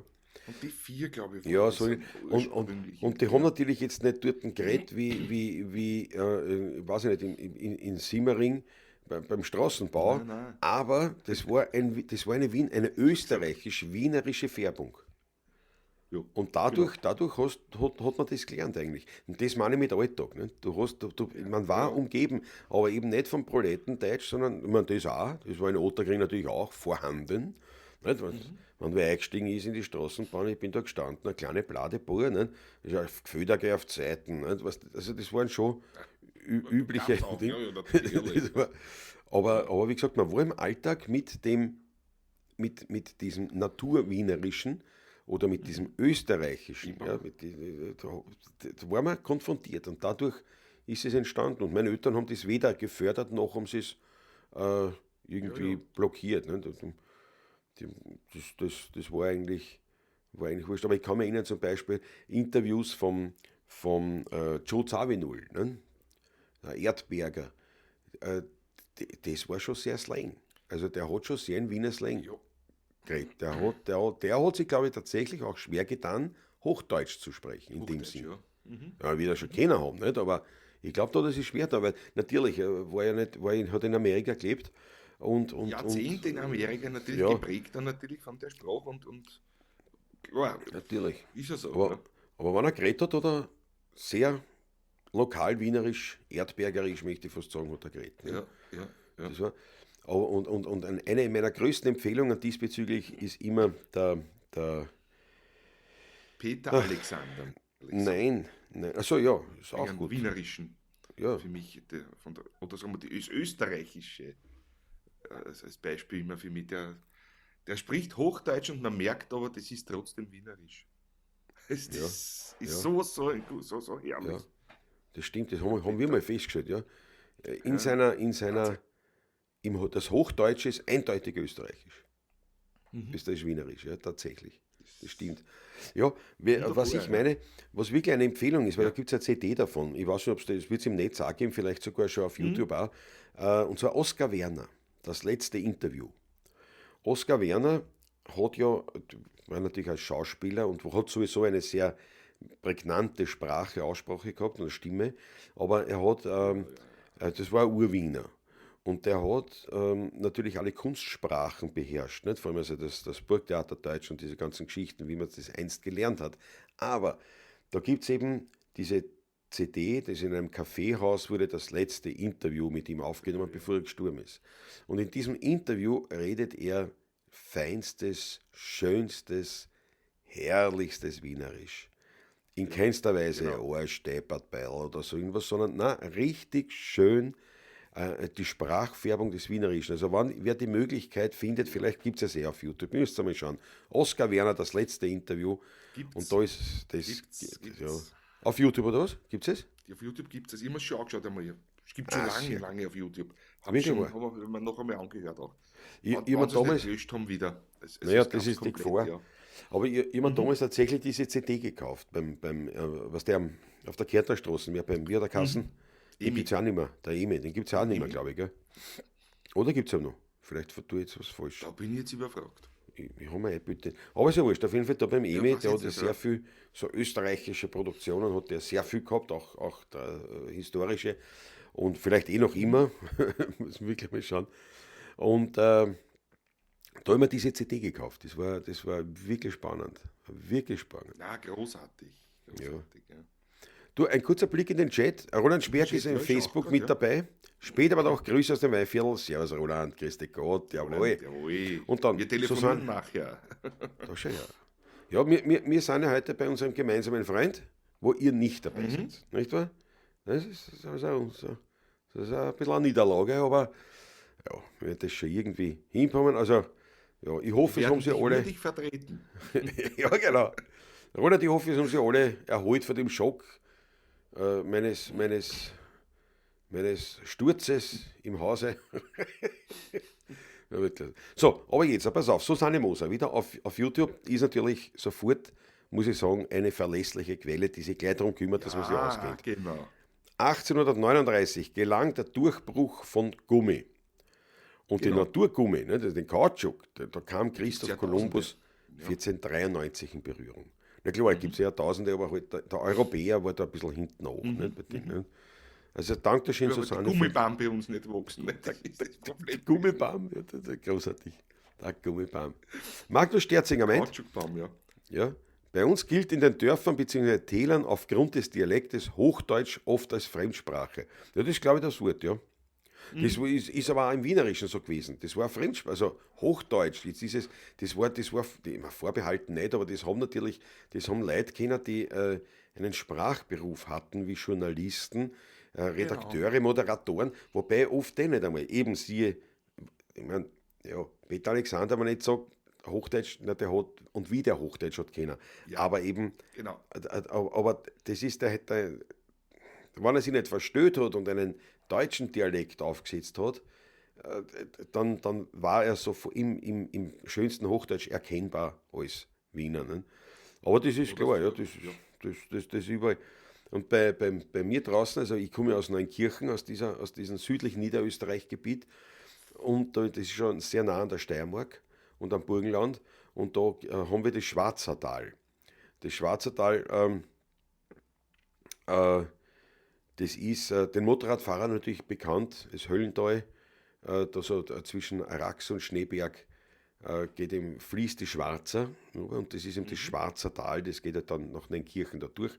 Und die vier, glaube ich, Ja, waren so, das und ursprünglich. und die haben natürlich jetzt nicht dort geredet, wie weiß ich nicht, in Simmering beim Straßenbau, Nein, nein. aber das war, das war eine, Wien, eine österreichisch-wienerische Färbung. Ja, Und dadurch hat man das gelernt eigentlich. Und das meine ich mit Alltag. Ne? Du hast, du, du, man war umgeben, aber eben nicht vom Proletendeutsch, sondern, ich meine, das auch, das war in Ottakring natürlich auch vorhanden. Nicht? Wenn wer eingestiegen ist in die Straßenbahn, ich bin da gestanden, eine kleine Blade Bauer, nicht? Das ist ja Gföderge auf Zeiten. Nicht? Weißt, also das waren schon übliche Gab's auch, Dinge. ja, ja, natürlich. Das war, aber wie gesagt, man war im Alltag mit dem, mit diesem Naturwienerischen oder mit diesem Österreichischen, ja, mit die, da, da war man konfrontiert und dadurch ist es entstanden. Und meine Eltern haben das weder gefördert, noch haben sie es irgendwie Ja, ja. blockiert. Ne? Das war eigentlich wurscht. Aber ich kann mich erinnern, zum Beispiel Interviews vom Joe Zawinul, ne? Der Erdberger. Das war schon sehr Slang. Also der hat schon sehr einen Wiener Slang Ja. geredet. Der hat sich, glaube ich, tatsächlich auch schwer getan, Hochdeutsch zu sprechen, in dem Hochdeutsch, Sinn. ja. Mhm. Ja, wird er schon kennen haben, nicht? Aber ich glaube, da hat er sich schwer getan, weil natürlich war er nicht, hat in Amerika gelebt und Jahrzehnte in Amerika natürlich Ja. geprägt dann natürlich von der Sprache und klar, natürlich. ist ja so. Aber, ja. aber wenn er geredet hat, hat er sehr lokal wienerisch, erdbergerisch, möchte ich fast sagen, hat er geredet. Ne? Ja, ja, ja. Das war, aber und eine meiner größten Empfehlungen diesbezüglich ist immer der Peter Alexander. Nein, nein, achso, ja, ist auch Wegen gut. Wienerischen. Ja. Für mich, der, von der, oder sagen wir, die das Österreichische, als Beispiel immer für mich, der spricht Hochdeutsch und man merkt aber, das ist trotzdem Wienerisch. Das Ja, ist ja. so herrlich. Ja, das stimmt, das haben wir mal festgestellt, ja. In Ja. seiner, das Hochdeutsche ist eindeutig österreichisch. Mhm. Das ist wienerisch, ja, tatsächlich. Das stimmt. Ja, Wunderbar, was ich ja. meine, was wirklich eine Empfehlung ist, weil Ja. da gibt es eine CD davon. Ich weiß nicht, ob es das wird es im Netz auch geben, vielleicht sogar schon auf YouTube auch. Und zwar Oskar Werner, das letzte Interview. Oskar Werner hat ja, war natürlich als Schauspieler und hat sowieso eine sehr prägnante Sprache, Aussprache gehabt und Stimme, aber er hat, das war ein Urwiener. Und der hat natürlich alle Kunstsprachen beherrscht, nicht? Vor allem also das Burgtheaterdeutsch und diese ganzen Geschichten, wie man das einst gelernt hat. Aber da gibt es eben diese CD, das in einem Kaffeehaus wurde das letzte Interview mit ihm aufgenommen, bevor er gestorben ist. Und in diesem Interview redet er feinstes, schönstes, Herrlichstes Wienerisch. In keinster Weise genau. Arsch, Deppert, Beil oder so irgendwas, sondern na, richtig schön die Sprachfärbung des Wienerischen. Also wenn wer die Möglichkeit findet, vielleicht gibt es es eh auf YouTube, müsst ihr mal schauen. Oskar Werner, das letzte Interview. Gibt's. Und da ist das. Gibt's, gibt's. Ja. Auf YouTube oder was? Gibt es? Auf YouTube gibt es. Ich habe schon angeschaut einmal. Es gibt schon lange, lange auf YouTube. Hab ich schon, haben wir noch einmal angehört auch. Ich hab damals gelöscht haben wieder. Es naja, ist das ist komplett, die Gefahr. Ja. Aber ich habe damals tatsächlich diese CD gekauft, beim was der auf der Kärntnerstraße, beim Wiederkassen. Den gibt es auch nicht mehr, der Emi, den gibt es auch nicht mehr, glaube ich. Gell? Oder gibt es auch noch? Vielleicht vertue ich jetzt was falsch. Da bin ich jetzt überfragt. Ich habe mir eingebildet. Aber ist ja wurscht, auf jeden Fall da beim Emi, ja, der hat ja sehr viel, so österreichische Produktionen hat der sehr viel gehabt, auch der, historische und vielleicht eh noch immer, muss man wirklich mal schauen. Und da habe ich mir diese CD gekauft, das war wirklich spannend, wirklich spannend. Na, großartig, großartig, ja. Du, ein kurzer Blick in den Chat. Roland Sperk ist im Facebook mit dabei. Später aber auch Grüße aus dem Weinviertel. Servus Roland, grüß dich Gott, jawohl. Jawohl. Und dann, wir telefonieren Susanne, nachher. Da schau her. Ja, wir sind ja heute bei unserem gemeinsamen Freund, wo ihr nicht dabei seid. Nicht wahr? Das ist ein bisschen eine Niederlage, aber ja, wir werden das schon irgendwie hinkommen. Also, ja, ich hoffe, es haben sie alle. Dich vertreten. Ja, genau. Roland, ich hoffe, es haben sie alle erholt von dem Schock meines Sturzes im Hause. So, aber jetzt, pass auf, Susanne Moser, wieder auf YouTube, ist natürlich sofort, muss ich sagen, eine verlässliche Quelle, die sich gleich darum kümmert, dass man sie auskennt. Genau. 1839 gelang der Durchbruch von Gummi. Und genau. den Naturgummi, ne, den Kautschuk, da kam Christoph Kolumbus 1493 in Berührung. Na klar, gibt es ja Tausende, aber halt der Europäer war da ein bisschen hinten auch. Nicht, bei denen, ne? Also danke schön, Susanne. Der Gummibaum bei uns nicht wachsen. Ne? Der Gummibaum, ja, das ist großartig. Der Gummibaum. Magnus Sterzinger meint, Kautschukbaum, ja. Ja, bei uns gilt in den Dörfern bzw. Tälern aufgrund des Dialektes Hochdeutsch oft als Fremdsprache. Ja, das ist, glaube ich, das Wort, ja. Das ist aber auch im Wienerischen so gewesen. Das war Fremdsprache, also Hochdeutsch. Jetzt ist es, das war, immer vorbehalten nicht, aber das haben natürlich, das haben Leute kennen, die einen Sprachberuf hatten, wie Journalisten, Redakteure, genau. Moderatoren, wobei oft die nicht einmal. Eben siehe, ich meine, ja, Peter Alexander, wenn ich nicht sage, Hochdeutsch, na, der hat, und wie der Hochdeutsch hat kennen. Ja, aber eben, genau. Aber das ist der, wenn er sich nicht verstellt hat und einen deutschen Dialekt aufgesetzt hat, dann war er so im schönsten Hochdeutsch erkennbar als Wiener. Ne? Aber das ist klar, ja, das ist überall. Und bei mir draußen, also ich komme ja aus Neunkirchen, aus diesem südlichen Niederösterreich-Gebiet, und das ist schon sehr nah an der Steiermark und am Burgenland, und da haben wir das Schwarzertal. Das Schwarzertal, das ist den Motorradfahrern natürlich bekannt, das Höllental, da so zwischen Rax und Schneeberg geht eben, fließt die Schwarzer, und das ist eben das Schwarzertal, das geht ja dann nach Neunkirchen da durch,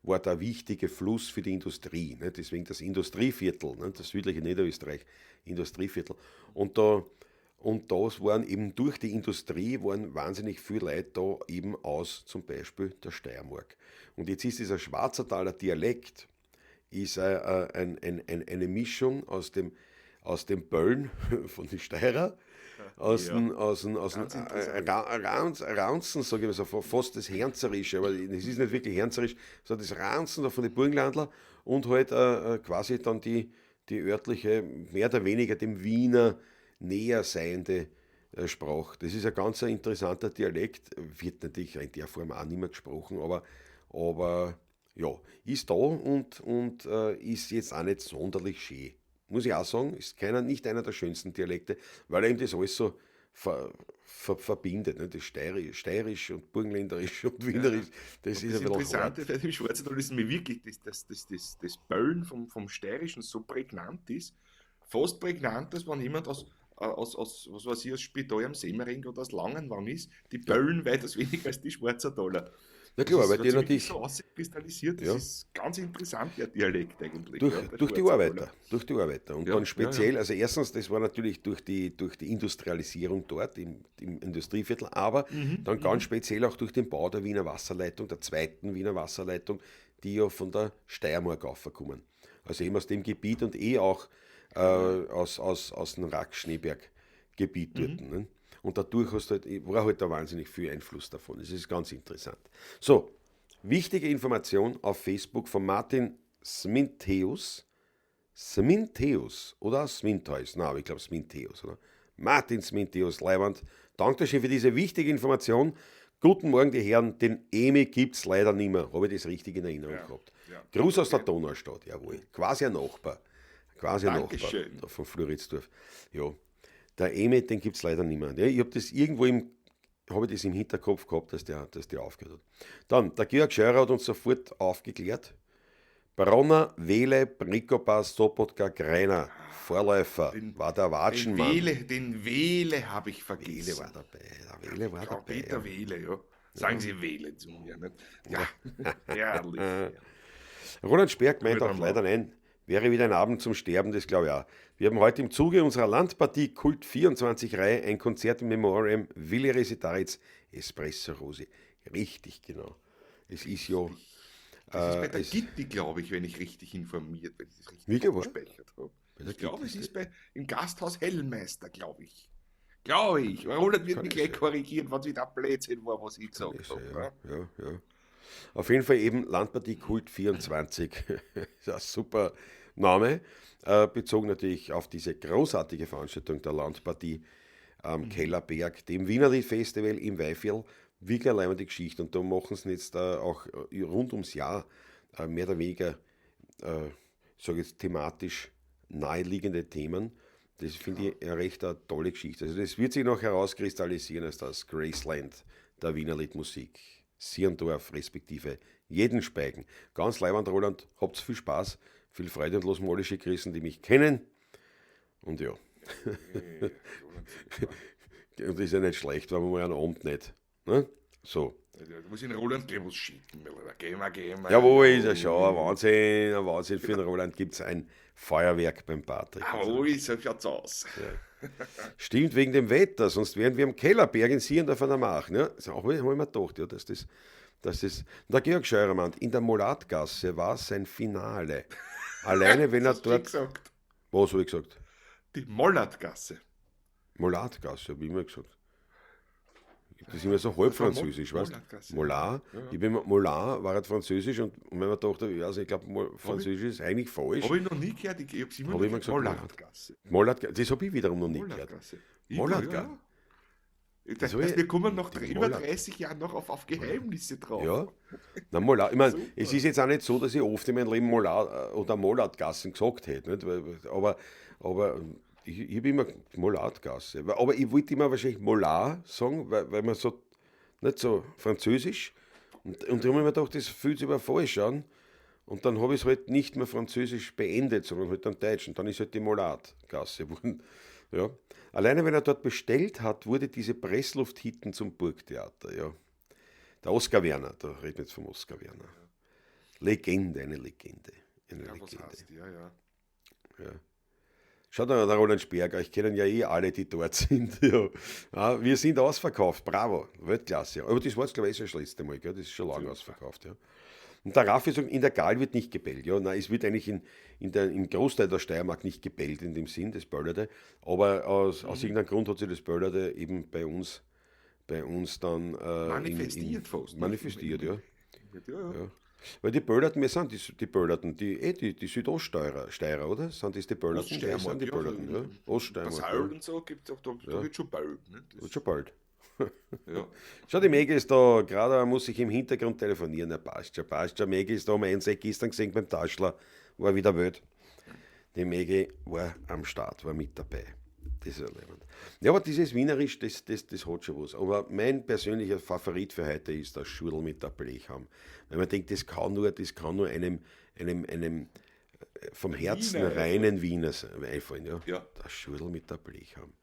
war der wichtige Fluss für die Industrie, ne? Deswegen das Industrieviertel, ne? Das südliche Niederösterreich, Industrieviertel. Und das waren eben durch die Industrie waren wahnsinnig viele Leute da eben aus zum Beispiel der Steiermark. Und jetzt ist dieser Schwarzertaler Dialekt, ist eine Mischung aus dem Böllen von den Steirer, aus dem Raunzen, sage ich mal so, fast das Hernzerische, aber es ist nicht wirklich Hernzerisch, sondern das Raunzen da von den Burgenlandler und halt quasi dann die örtliche, mehr oder weniger dem Wiener näher seiende Sprache. Das ist ein ganz interessanter Dialekt, wird natürlich in der Form auch nicht mehr gesprochen, aber ja, ist da und ist jetzt auch nicht sonderlich schön. Muss ich auch sagen, ist nicht einer der schönsten Dialekte, weil er eben das alles so verbindet. Ne? Das Steirisch und Burgenländerisch und Wienerisch, das und ist das ein bisschen Interessante hart. Bei dem Schwarzertal ist mir wirklich, dass das Böllen vom Steirischen so prägnant ist, fast prägnant, dass wenn jemand aus was weiß ich, aus Spital am Semmering oder aus Langenwang ist, die Böllen weitaus weniger als die Schwarzertaler. Na klar, Das weil ist, die hat sich wirklich natürlich so auskristallisiert, das Ja. ist ganz interessant, der Dialekt eigentlich. Durch, ja, der durch die Schwarztaler. Arbeiter, durch die Arbeiter. Und Ja, dann ja, speziell, ja. also erstens, das war natürlich durch die Industrialisierung dort im Industrieviertel, aber dann ganz speziell auch durch den Bau der Wiener Wasserleitung, der zweiten Wiener Wasserleitung, die ja von der Steiermark aufgekommen. Also eben aus dem Gebiet und eh auch aus dem Rax-Schneeberg-Gebiet dort. Ne? Und dadurch hast du halt, war halt da wahnsinnig viel Einfluss davon. Das ist ganz interessant. So, wichtige Information auf Facebook von Martin Smintheus. Smintheus oder Smintheus? Nein, aber ich glaub Smintheus, oder? Martin Smintheus, Leiwand. Dankeschön für diese wichtige Information. Guten Morgen, die Herren. Den Emi gibt's leider nicht mehr. Habe ich das richtig in Erinnerung gehabt? Gruß aus der Donaustadt, jawohl. Quasi ein Nachbar. Quasi ein Nachbar Dankeschön. da von Floridsdorf. Ja. Der Emi, den gibt's leider nicht mehr. Ja, ich hab das irgendwo im, hab ich das im Hinterkopf gehabt, dass der aufgehört hat. Dann, der Georg Scheurer hat uns sofort aufgeklärt. Bronner, Wele, Brikopas, Sobotka, Greiner, Vorläufer, war der Watschenmann. Den Wele habe ich vergessen. Wele war dabei, der Wele war Ja, dabei, Peter ja. Wele, ja. Sagen Sie Wele zu mir, nicht? Ja, herrlich. Ja. Roland Sperg meint Guter auch leider Mann. nein, wäre wieder ein Abend zum Sterben, das glaube ich auch. Wir haben heute im Zuge unserer Landpartie Kult 24-Reihe ein Konzert im Memoriam Willi Resetarits Espresso Rosi. Richtig, genau. Es ist ja, Das ist bei der es Gitti, glaube ich, wenn ich richtig informiert, wenn ich das richtig Wie geworden? abgespeichert habe. Bei der Ich glaube, Gitti es ist ist im Gasthaus Hellmeister, glaube ich. Glaube ich. Roland wird Kann mich ich gleich sein. korrigieren, wenn es wieder Blödsinn war, was ich Kann gesagt ich habe, sein, ne? ja, ja, ja. Auf jeden Fall eben Landpartie Kult 24. Ist ein super Name. Bezogen natürlich auf diese großartige Veranstaltung der Landpartie am Kellerberg, dem Wienerlied-Festival im Weihviertel. Wirklich eine leibende Geschichte. Und da machen sie jetzt auch rund ums Jahr mehr oder weniger, sag ich jetzt, thematisch naheliegende Themen. Das finde ich eine recht eine tolle Geschichte. Also das wird sich noch herauskristallisieren als das Graceland der Wienerliedmusik. Sierndorf respektive Jedenspeigen. Ganz leibend, Roland, habt viel Spaß, viel Freude und los mal alle schön grüßen, die mich kennen. Und ja. Und ist ja nicht schlecht, wenn man mal einen Abend nicht. Ne? So. Ja, du musst den Roland gleich was schicken, mein Lieber. Geh mal, geh mal. Jawohl, ist ja schon ein Wahnsinn. Ein Wahnsinn. Für den Roland gibt's ein Feuerwerk beim Patrick. Jawohl, so schaut's aus. Ja. Stimmt, wegen dem Wetter, sonst wären wir am Kellerberg in Sierndorf an der March. Ne? Das hab ich mir gedacht, ja, dass das, dass das. Und der Georg Scheurer meint, in der Molatgasse war sein Finale. Alleine, wenn er Das hast du dort gesagt. Was hab ich gesagt? Die Mollatgasse. Molatgasse, hab ich immer gesagt. Ich hab das immer so halb Das war französisch, weißt du? Mollatgasse. Molat. Ja, ja. Ich bin immer, Molat war halt französisch und wenn man dachte, ich weiß nicht, ich glaub, Französisch ist eigentlich falsch. Hab ich noch nie gehört, ich hab's immer Hab noch ich immer gehört. gesagt, Mollatgasse. Mollatgasse, das hab ich wiederum noch nie gehört. Mollatgasse. Ich, Mollatgasse. ja, ja. Das Das hab heißt, ich wir kommen nach die über Mollat. 30 Jahren noch auf Geheimnisse drauf. Ja. Na, Molat. Ich mein, Super. es ist jetzt auch nicht so, dass ich oft in meinem Leben Molat oder Molatgassen gesagt hätte. Nicht? Aber ich hab immer Molatgasse. Aber ich wollte immer wahrscheinlich Molat sagen, weil man so, nicht so französisch. Und darum hab ich mir gedacht, das fühlt sich aber falsch an. Und dann hab ich's halt nicht mehr französisch beendet, sondern halt dann Deutsch. Und dann ist halt die Molatgasse geworden. Ja. Alleine wenn er dort bestellt hat, wurde diese Pressluft-Hitten zum Burgtheater. Ja. Der Oskar Werner, da reden wir jetzt vom Oskar Werner. Legende, eine Legende. Eine Ja, was Legende. heißt, ja, ja. Ja. Schaut mal, der Roland Sperger, ich kenne ja eh alle, die dort sind. Ja. Ja, wir sind ausverkauft, bravo, Weltklasse. Aber das war jetzt, glaube ich, schon das letzte Mal, gell? Das ist schon lange Super. ausverkauft. Ja. Und der Raffi sagt, in der Gaal wird nicht gebellt. Ja, nein, es wird eigentlich im Großteil der Steiermark nicht gebellt in dem Sinn, das Böllerte. Aber aus irgendeinem Grund hat sich das Böllerte eben bei uns dann Manifestiert fast, ne? Manifestiert, ja. Ja, ja. Ja. Weil die Böllerten, wir sind die Böllerten, die Südoststeirer, Steirer, oder? Sind das die Böllerten? Ja, sind die Oststeiermark, ja, Böllerten, ja. Oststeiermark, Basal ja. und so gibt's auch, da Ja. wird schon bald, ne? Das Wird schon bald. Ja. Schau, die Maggie ist da, gerade muss ich im Hintergrund telefonieren. Ja, passt schon, passt schon. Maggie ist da, haben wir uns gestern gesehen beim Taschler, war wieder wild. Die Maggie war am Start, war mit dabei. Das ist ja leibend. Ja, aber dieses Wienerisch, das hat schon was. Aber mein persönlicher Favorit für heute ist das Schudel mit der Blechham. Weil man denkt, das kann nur, das kann nur einem vom Herzen Wiener, reinen Wiener einfallen. Ja? Ja. Das Schudel mit der Blechham.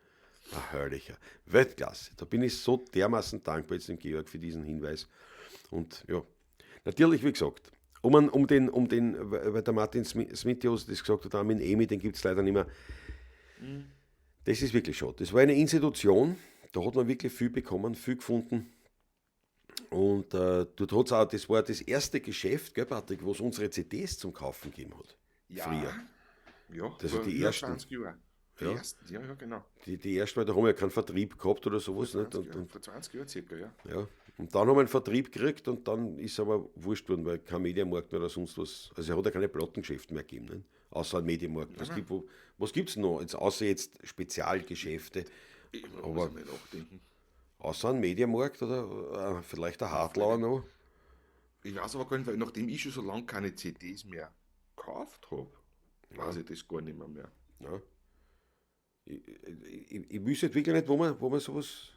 Ein herrlicher. Weltklasse. Da bin ich so dermaßen dankbar jetzt dem Georg für diesen Hinweis. Und ja, natürlich, wie gesagt, um den, weil der Martin Smithius das gesagt hat, auch mit Emi, den gibt es leider nicht mehr. Das ist wirklich schade. Das war eine Institution, da hat man wirklich viel bekommen, viel gefunden. Und dort hat's auch, das war das erste Geschäft, gell, Patrick, wo es unsere CDs zum Kaufen gegeben hat. Ja. Früher. Ja, Das sind vor die über ersten. 20 Jahren. Die Ja. ersten, ja, ja, genau. Die ersten, weil da haben wir ja keinen Vertrieb gehabt oder sowas. Vor Nicht? 20 Und, Jahren, und, vor 20 Jahren circa, ja. ja. Und dann haben wir einen Vertrieb gekriegt und dann ist aber wurscht worden, weil kein Mediamarkt mehr oder sonst was. Also er hat ja keine Plattengeschäfte mehr gegeben, nicht? Außer ein Mediamarkt. Was gibt es noch? Jetzt, außer jetzt Spezialgeschäfte. Ich muss Aber mal nachdenken. außer ein Mediamarkt oder vielleicht ein Hartlauer noch. Ich weiß aber gar nicht, weil nachdem ich schon so lange keine CDs mehr gekauft habe, weiß ich das gar nicht mehr. Ja. Ich wüsste jetzt wirklich nicht, wo man sowas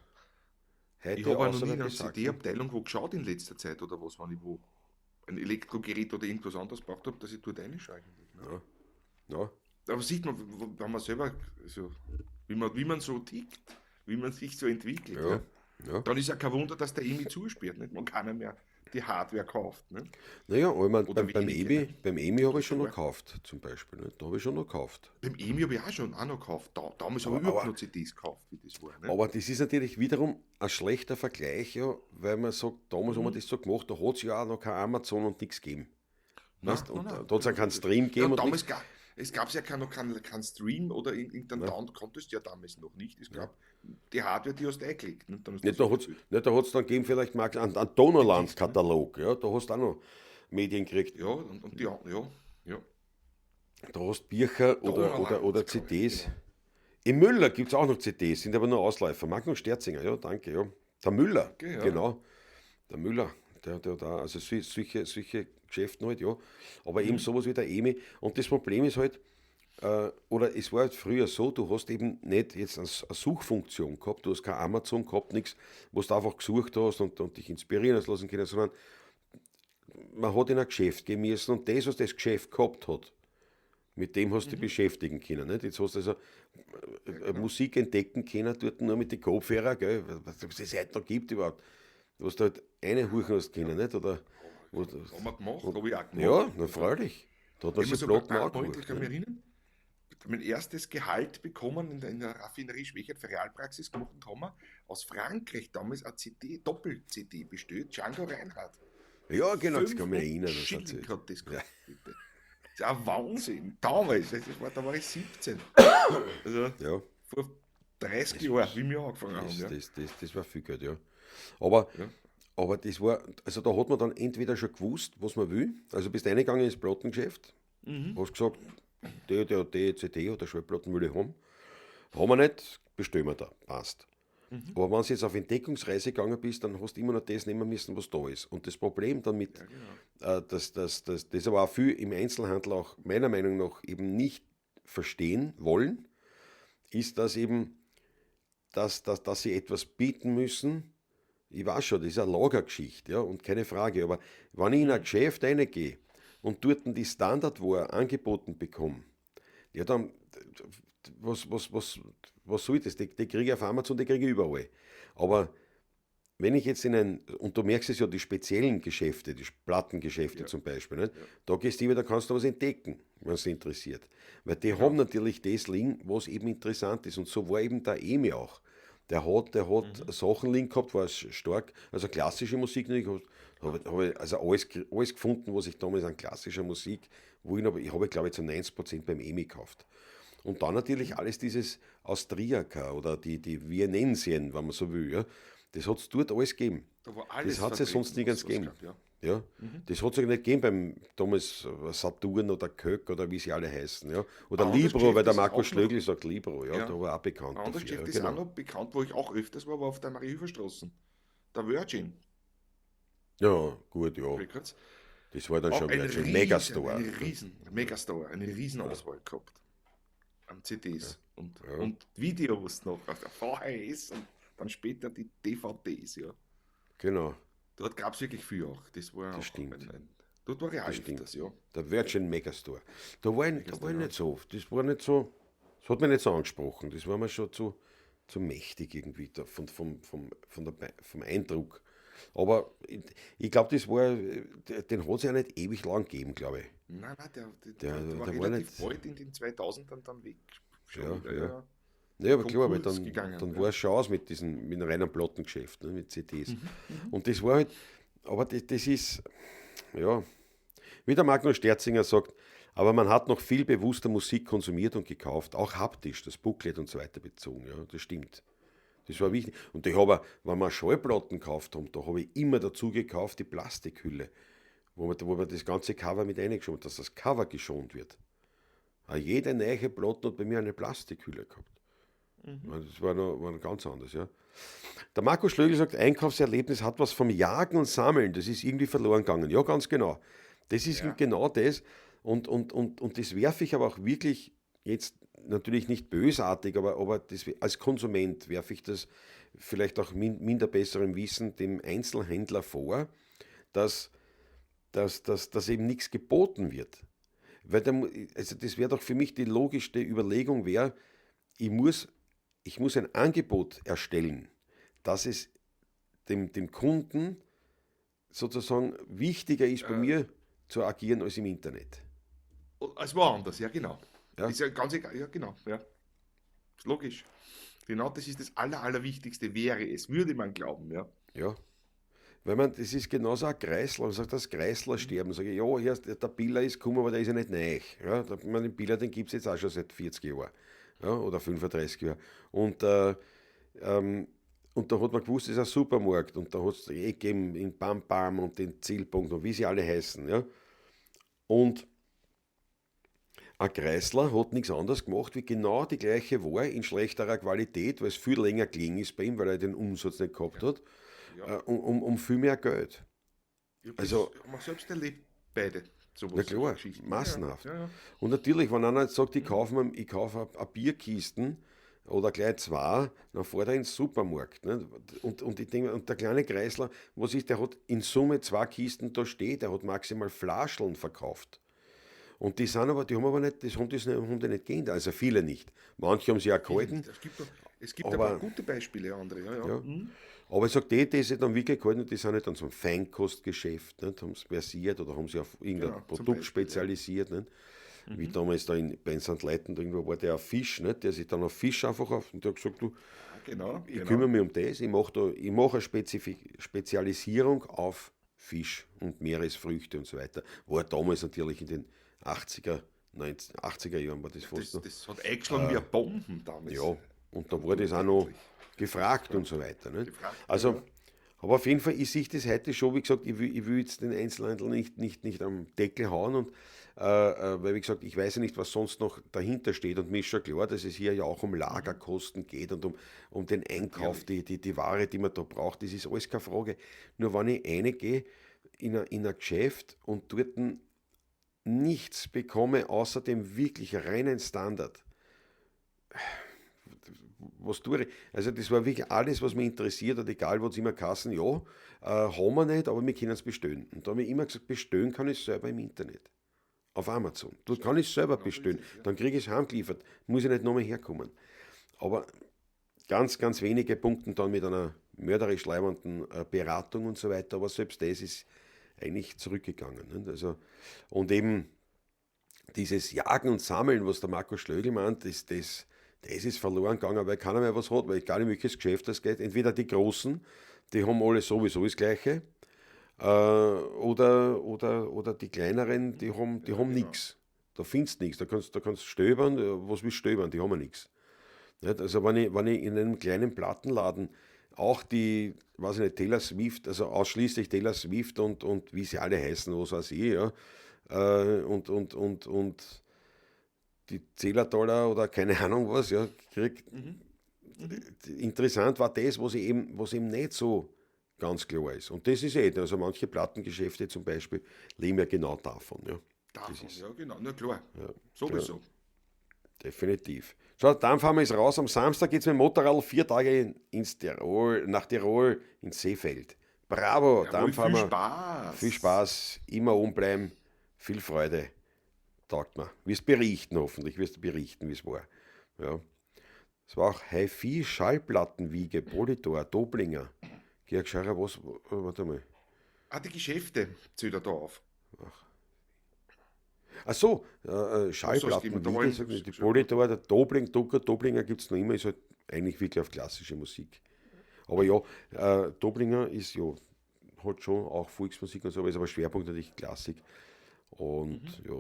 heute Ich habe auch noch außer nie der in einer Besagten- CD-Abteilung wo geschaut in letzter Zeit oder was, wenn ich wo ein Elektrogerät oder irgendwas anderes gebraucht habe, dass ich dort reinschaue eigentlich. Ne? Ja. Ja. Aber sieht man, wenn man selber, so, wie man so tickt, wie man sich so entwickelt. Ja. Ja. Ja. Dann ist ja kein Wunder, dass der EMI zusperrt. Nicht? Man kann ja mehr die Hardware kauft. Ne? Naja, aber ich mein, Oder beim weniger, EMI, ne? beim EMI habe ich schon noch Ja. gekauft, zum Beispiel. Ne? Da habe ich schon noch gekauft. Beim EMI habe ich auch schon auch noch gekauft. Damals habe ich Aber- überhaupt noch CDs gekauft, wie das war. Ne? Aber das ist natürlich wiederum ein schlechter Vergleich, ja, weil man sagt, damals haben wir das so gemacht, da hat es ja auch noch kein Amazon und nichts gegeben. Nein, Weißt, und nein, nein. da hat es auch keinen Stream Ja, gegeben und und damals nichts. es gab ja kein, noch kein Stream oder irgendein Download konntest du ja damals noch nicht. Es gab die Hardware, die hast du eingelegt. Ne? Dann hast du Nicht, da das hat es gespielt. nicht, da hat's dann gegeben, vielleicht mal einen Donauland-Katalog, ja, da hast du auch noch Medien gekriegt. Ja, und die, ja, ja. Da hast du Bücher oder, Donauland, oder glaub ich, CDs. genau. Im Müller gibt es auch noch CDs, sind aber nur Ausläufer. Magnus Sterzinger, ja, danke, ja. Der Müller, Danke, ja. genau. Der Müller, der da, also solche Geschäfte halt, ja. Aber eben sowas wie der EMI. Und das Problem ist halt, oder es war halt früher so, du hast eben nicht jetzt eine Suchfunktion gehabt, du hast kein Amazon gehabt, nichts, wo du einfach gesucht hast und dich inspirieren hast lassen können, sondern man hat in ein Geschäft gehen müssen und das, was das Geschäft gehabt hat, mit dem hast du dich beschäftigen können. Nicht? Jetzt hast du also Musik entdecken können, dort nur mit den Kopfhörer, gell? Was es heute noch gibt überhaupt. Was du halt reinhuchen hast können, nicht? Oder, wo, Haben wir gemacht, habe ich auch gemacht. ja, na freilich. Da hat man Ich habe sich sogar Platten einmal, angehört. ich kann mich Ne? erinnern, mein erstes Gehalt bekommen in der Raffinerie Schwechat für Realpraxis gemacht und haben wir aus Frankreich damals eine CD, Doppel-CD bestellt, Django Reinhardt. Ja, genau, das kann ich mich 5 erinnern. Das Schilling hat sie- hat das gekostet, bitte. Das ist ein Wahnsinn. Damals, da war ich 17. Also Ja, vor 30 Jahren, wie wir angefangen haben. das, Ja. das war viel Geld, ja. Aber, Ja. aber das war, also da hat man dann entweder schon gewusst, was man will. Also bist reingegangen ins Plattengeschäft, hast gesagt, die, die, die CD oder Schallplatten will ich haben. Haben wir nicht, bestellen wir da, passt. Aber wenn du jetzt auf Entdeckungsreise gegangen bist, dann hast du immer noch das nehmen müssen, was da ist. Und das Problem damit, Ja, genau. dass das aber auch viel im Einzelhandel auch meiner Meinung nach eben nicht verstehen wollen, ist, dass eben, dass sie etwas bieten müssen. Ich weiß schon, das ist eine Lagergeschichte, ja, und keine Frage. Aber wenn ich in ein Geschäft reingehe und dort die Standardware angeboten bekomme, ja, dann, was soll das? Die kriege ich auf Amazon, die kriege ich überall. Aber wenn ich jetzt in ein, und du merkst es ja, die speziellen Geschäfte, die Plattengeschäfte Ja. zum Beispiel, nicht? Da gehst du immer, da kannst du was entdecken, wenn es dich interessiert. Weil die haben natürlich das liegen, was eben interessant ist. Und so war eben der EMI auch. Der hat Sachen liegen gehabt, war stark, also klassische Musik natürlich, hab ich also alles gefunden, was ich damals an klassischer Musik, wo ich noch, ich habe, glaube ich, zu 90% beim EMI gekauft. Und dann natürlich alles dieses Austriaker oder die Viennensien, wenn man so will, ja. Das hat es dort alles gegeben. Da war alles Das hat es ja vertreten, sonst nirgends was es gegeben. gab, ja. Ja, das hat es ja nicht gegeben beim damals Saturn oder Köck oder wie sie alle heißen. Ja. Oder Ein anderes Libro, weil Geschäft der ist Marco auch noch- Schlögl sagt Libro, ja, Ja. da war auch bekannt. Ein anderes dafür, Geschäft ja, ist genau. auch noch bekannt, wo ich auch öfters war, war auf der Mariahilferstraße. Der Virgin Ja, gut, ja. Records. Das war dann Auch schon ein Virgin riesen, Megastore. Eine riesen Megastore, eine riesen Auswahl gehabt. An CDs und, Ja. und Videos noch, auf der VHS und dann später die DVDs, ja. Genau, Dort gab es wirklich viel auch. Das war Das auch stimmt. Dort war ich auch Das stimmt. öfters, ja. Der Virgin Megastore. Da war ich ja. nicht so oft. Das war nicht so, das hat mich nicht so angesprochen. Das war mir schon zu mächtig irgendwie da, von, vom, vom, von der, vom Eindruck. Aber ich glaube, das war, den hat es ja nicht ewig lang gegeben, glaube ich. Nein, nein, der war Der war relativ nicht. bald in den 2000ern dann weg. Schon Ja, wieder, ja. ja. Naja, aber klar, weil Konkurs dann, gegangen, dann ja. war es schon aus mit diesem, mit dem reinen Plattengeschäft, ne, mit CDs. Mhm, Und das war halt, aber das ist, ja, wie der Magnus Sterzinger sagt, aber man hat noch viel bewusster Musik konsumiert und gekauft, auch haptisch, das Booklet und so weiter bezogen, ja, das stimmt. Das war wichtig. Und ich habe, wenn wir Schallplatten gekauft haben, da habe ich immer dazu gekauft die Plastikhülle, wo man das ganze Cover mit reingeschoben hat, dass das Cover geschont wird. Auch jede neue Platte hat bei mir eine Plastikhülle gehabt. Das war noch ganz anders, ja. Der Markus Schlögl sagt, Einkaufserlebnis hat was vom Jagen und Sammeln, das ist irgendwie verloren gegangen. Ja, ganz genau. Das ist genau das. Und das werfe ich aber auch wirklich jetzt natürlich nicht bösartig, aber das, als Konsument werfe ich das vielleicht auch minder besserem Wissen dem Einzelhändler vor, dass eben nichts geboten wird. Weil der, also das wäre doch für mich die logischste Überlegung wäre, ich muss ein Angebot erstellen, dass es dem Kunden sozusagen wichtiger ist, bei mir zu agieren als im Internet. Es war anders, ja, genau. Ja. Ist ja ganz egal, ja, genau, ja. Ist logisch. Genau das ist das Allerwichtigste, wäre es, würde man glauben, ja. Ja. Weil man, das ist genauso ein Kreisler. Man sagt, das Kreisler sterben. Sage ich, ja, hier ist, der Billa ist gekommen, aber der ist ja nicht neu. Ja, den Billa, den gibt es jetzt auch schon seit 40 Jahren. Ja, oder 35 Jahren. Und da hat man gewusst, das ist ein Supermarkt. Und da hat es eh gegeben in Bam Bam und den Zielpunkt und wie sie alle heißen. Ja. Und ein Kreisler hat nichts anderes gemacht, wie genau die gleiche Ware in schlechterer Qualität, weil es viel länger gelegen ist bei ihm, weil er den Umsatz nicht gehabt hat, um viel mehr Geld. Ich hab Also- das haben wir selbst erlebt, beide. Sowas, Na klar, Geschichten. massenhaft. Ja, ja, ja. Und natürlich, wenn einer jetzt sagt, ich kaufe eine Bierkisten oder gleich zwei, dann fährt er ins Supermarkt. Ne? Und ich denke, und der kleine Kreisler, was ist, der hat in Summe zwei Kisten da stehen, der hat maximal Flascheln verkauft. Und die sind aber, die haben aber nicht, das haben die, haben die nicht geändert, also viele nicht. Manche haben sie auch gehalten. Es gibt Aber- aber gute Beispiele, andere. Ja, ja. Ja. Aber ich sag, die sich dann wirklich gehalten, die sind halt dann zum Feinkostgeschäft, nicht? Haben sie versiert oder haben sie auf irgendein Genau, zum Produkt Beispiel, ja. spezialisiert. Nicht? Wie damals da bei St. Leiten, da irgendwo war der auf Fisch, nicht? Der sich dann auf Fisch einfach auf und der hat gesagt, du, ich kümmere mich um das, ich mache eine Spezialisierung auf Fisch und Meeresfrüchte und so weiter. War damals natürlich in den 80er, 19, 80er Jahren war das fast Das, noch. das hat eingeschlagen wie eine Bomben damals. Ja, und da wurde es auch noch gefragt und so weiter. Nicht? Gefragt, Also, ja. aber auf jeden Fall, ich sehe das heute schon, wie gesagt, ich will jetzt den Einzelhandel nicht am Deckel hauen und weil, wie gesagt, ich weiß ja nicht, was sonst noch dahinter steht und mir ist schon klar, dass es hier ja auch um Lagerkosten geht und um den Einkauf, die Ware, die man da braucht, das ist alles keine Frage. Nur wenn ich reingehe in ein Geschäft und dort nichts bekomme, außer dem wirklich reinen Standard, was tue ich? Also das war wirklich alles, was mich interessiert hat, egal was immer Kassen, ja, haben wir nicht, aber wir können es bestellen. Und da habe ich immer gesagt, bestellen kann ich selber im Internet. Auf Amazon. Dort kann ich selber bestellen. Dann kriege ich es heimgeliefert. Muss ich nicht nochmal herkommen. Aber ganz, ganz wenige Punkte dann mit einer mörderisch leiwanden Beratung und so weiter. Aber selbst das ist eigentlich zurückgegangen. Nicht? Also, und eben dieses Jagen und Sammeln, was der Markus Schlögl meint, das ist verloren gegangen, weil keiner mehr was hat, weil egal in welches Geschäft das geht, entweder die Großen, die haben alle sowieso das Gleiche, oder die kleineren, die haben nichts. Da findest du nichts, da kannst du stöbern, was willst du stöbern, die haben ja nichts. Nicht? Also wenn ich in einem kleinen Plattenladen auch die, weiß ich nicht, Taylor Swift, also ausschließlich Taylor Swift und wie sie alle heißen, was weiß ich, ja, und die Zillertaler oder keine Ahnung was, ja, krieg. Interessant war das, was eben nicht so ganz klar ist. Und das ist eh, also manche Plattengeschäfte zum Beispiel leben ja genau davon. Ja. Davon, ja, genau, na klar. Sowieso. Ja, definitiv. So, dann fahren wir jetzt raus. Am Samstag geht es mit dem Motorrad 4 Tage ins Tirol, nach Tirol, ins Seefeld. Bravo, Jawohl, dann fahren viel wir. Spaß. Viel Spaß, immer oben bleiben, viel Freude. Taugt mir. Wirst berichten hoffentlich, wirst du berichten, wie es war. Ja. Es war auch HiFi, Schallplattenwiege, Polydor, Doblinger. Georg Scheurer, was, warte mal. Ah, die Geschäfte zählt er da auf. Ach so, Schallplatten, wie die Polydor, der Dobling, Drucker, Doblinger gibt es noch immer, ist halt eigentlich wirklich auf klassische Musik. Aber ja, Doblinger ist ja, hat schon auch Volksmusik und so, aber ist aber Schwerpunkt natürlich Klassik. Und ja,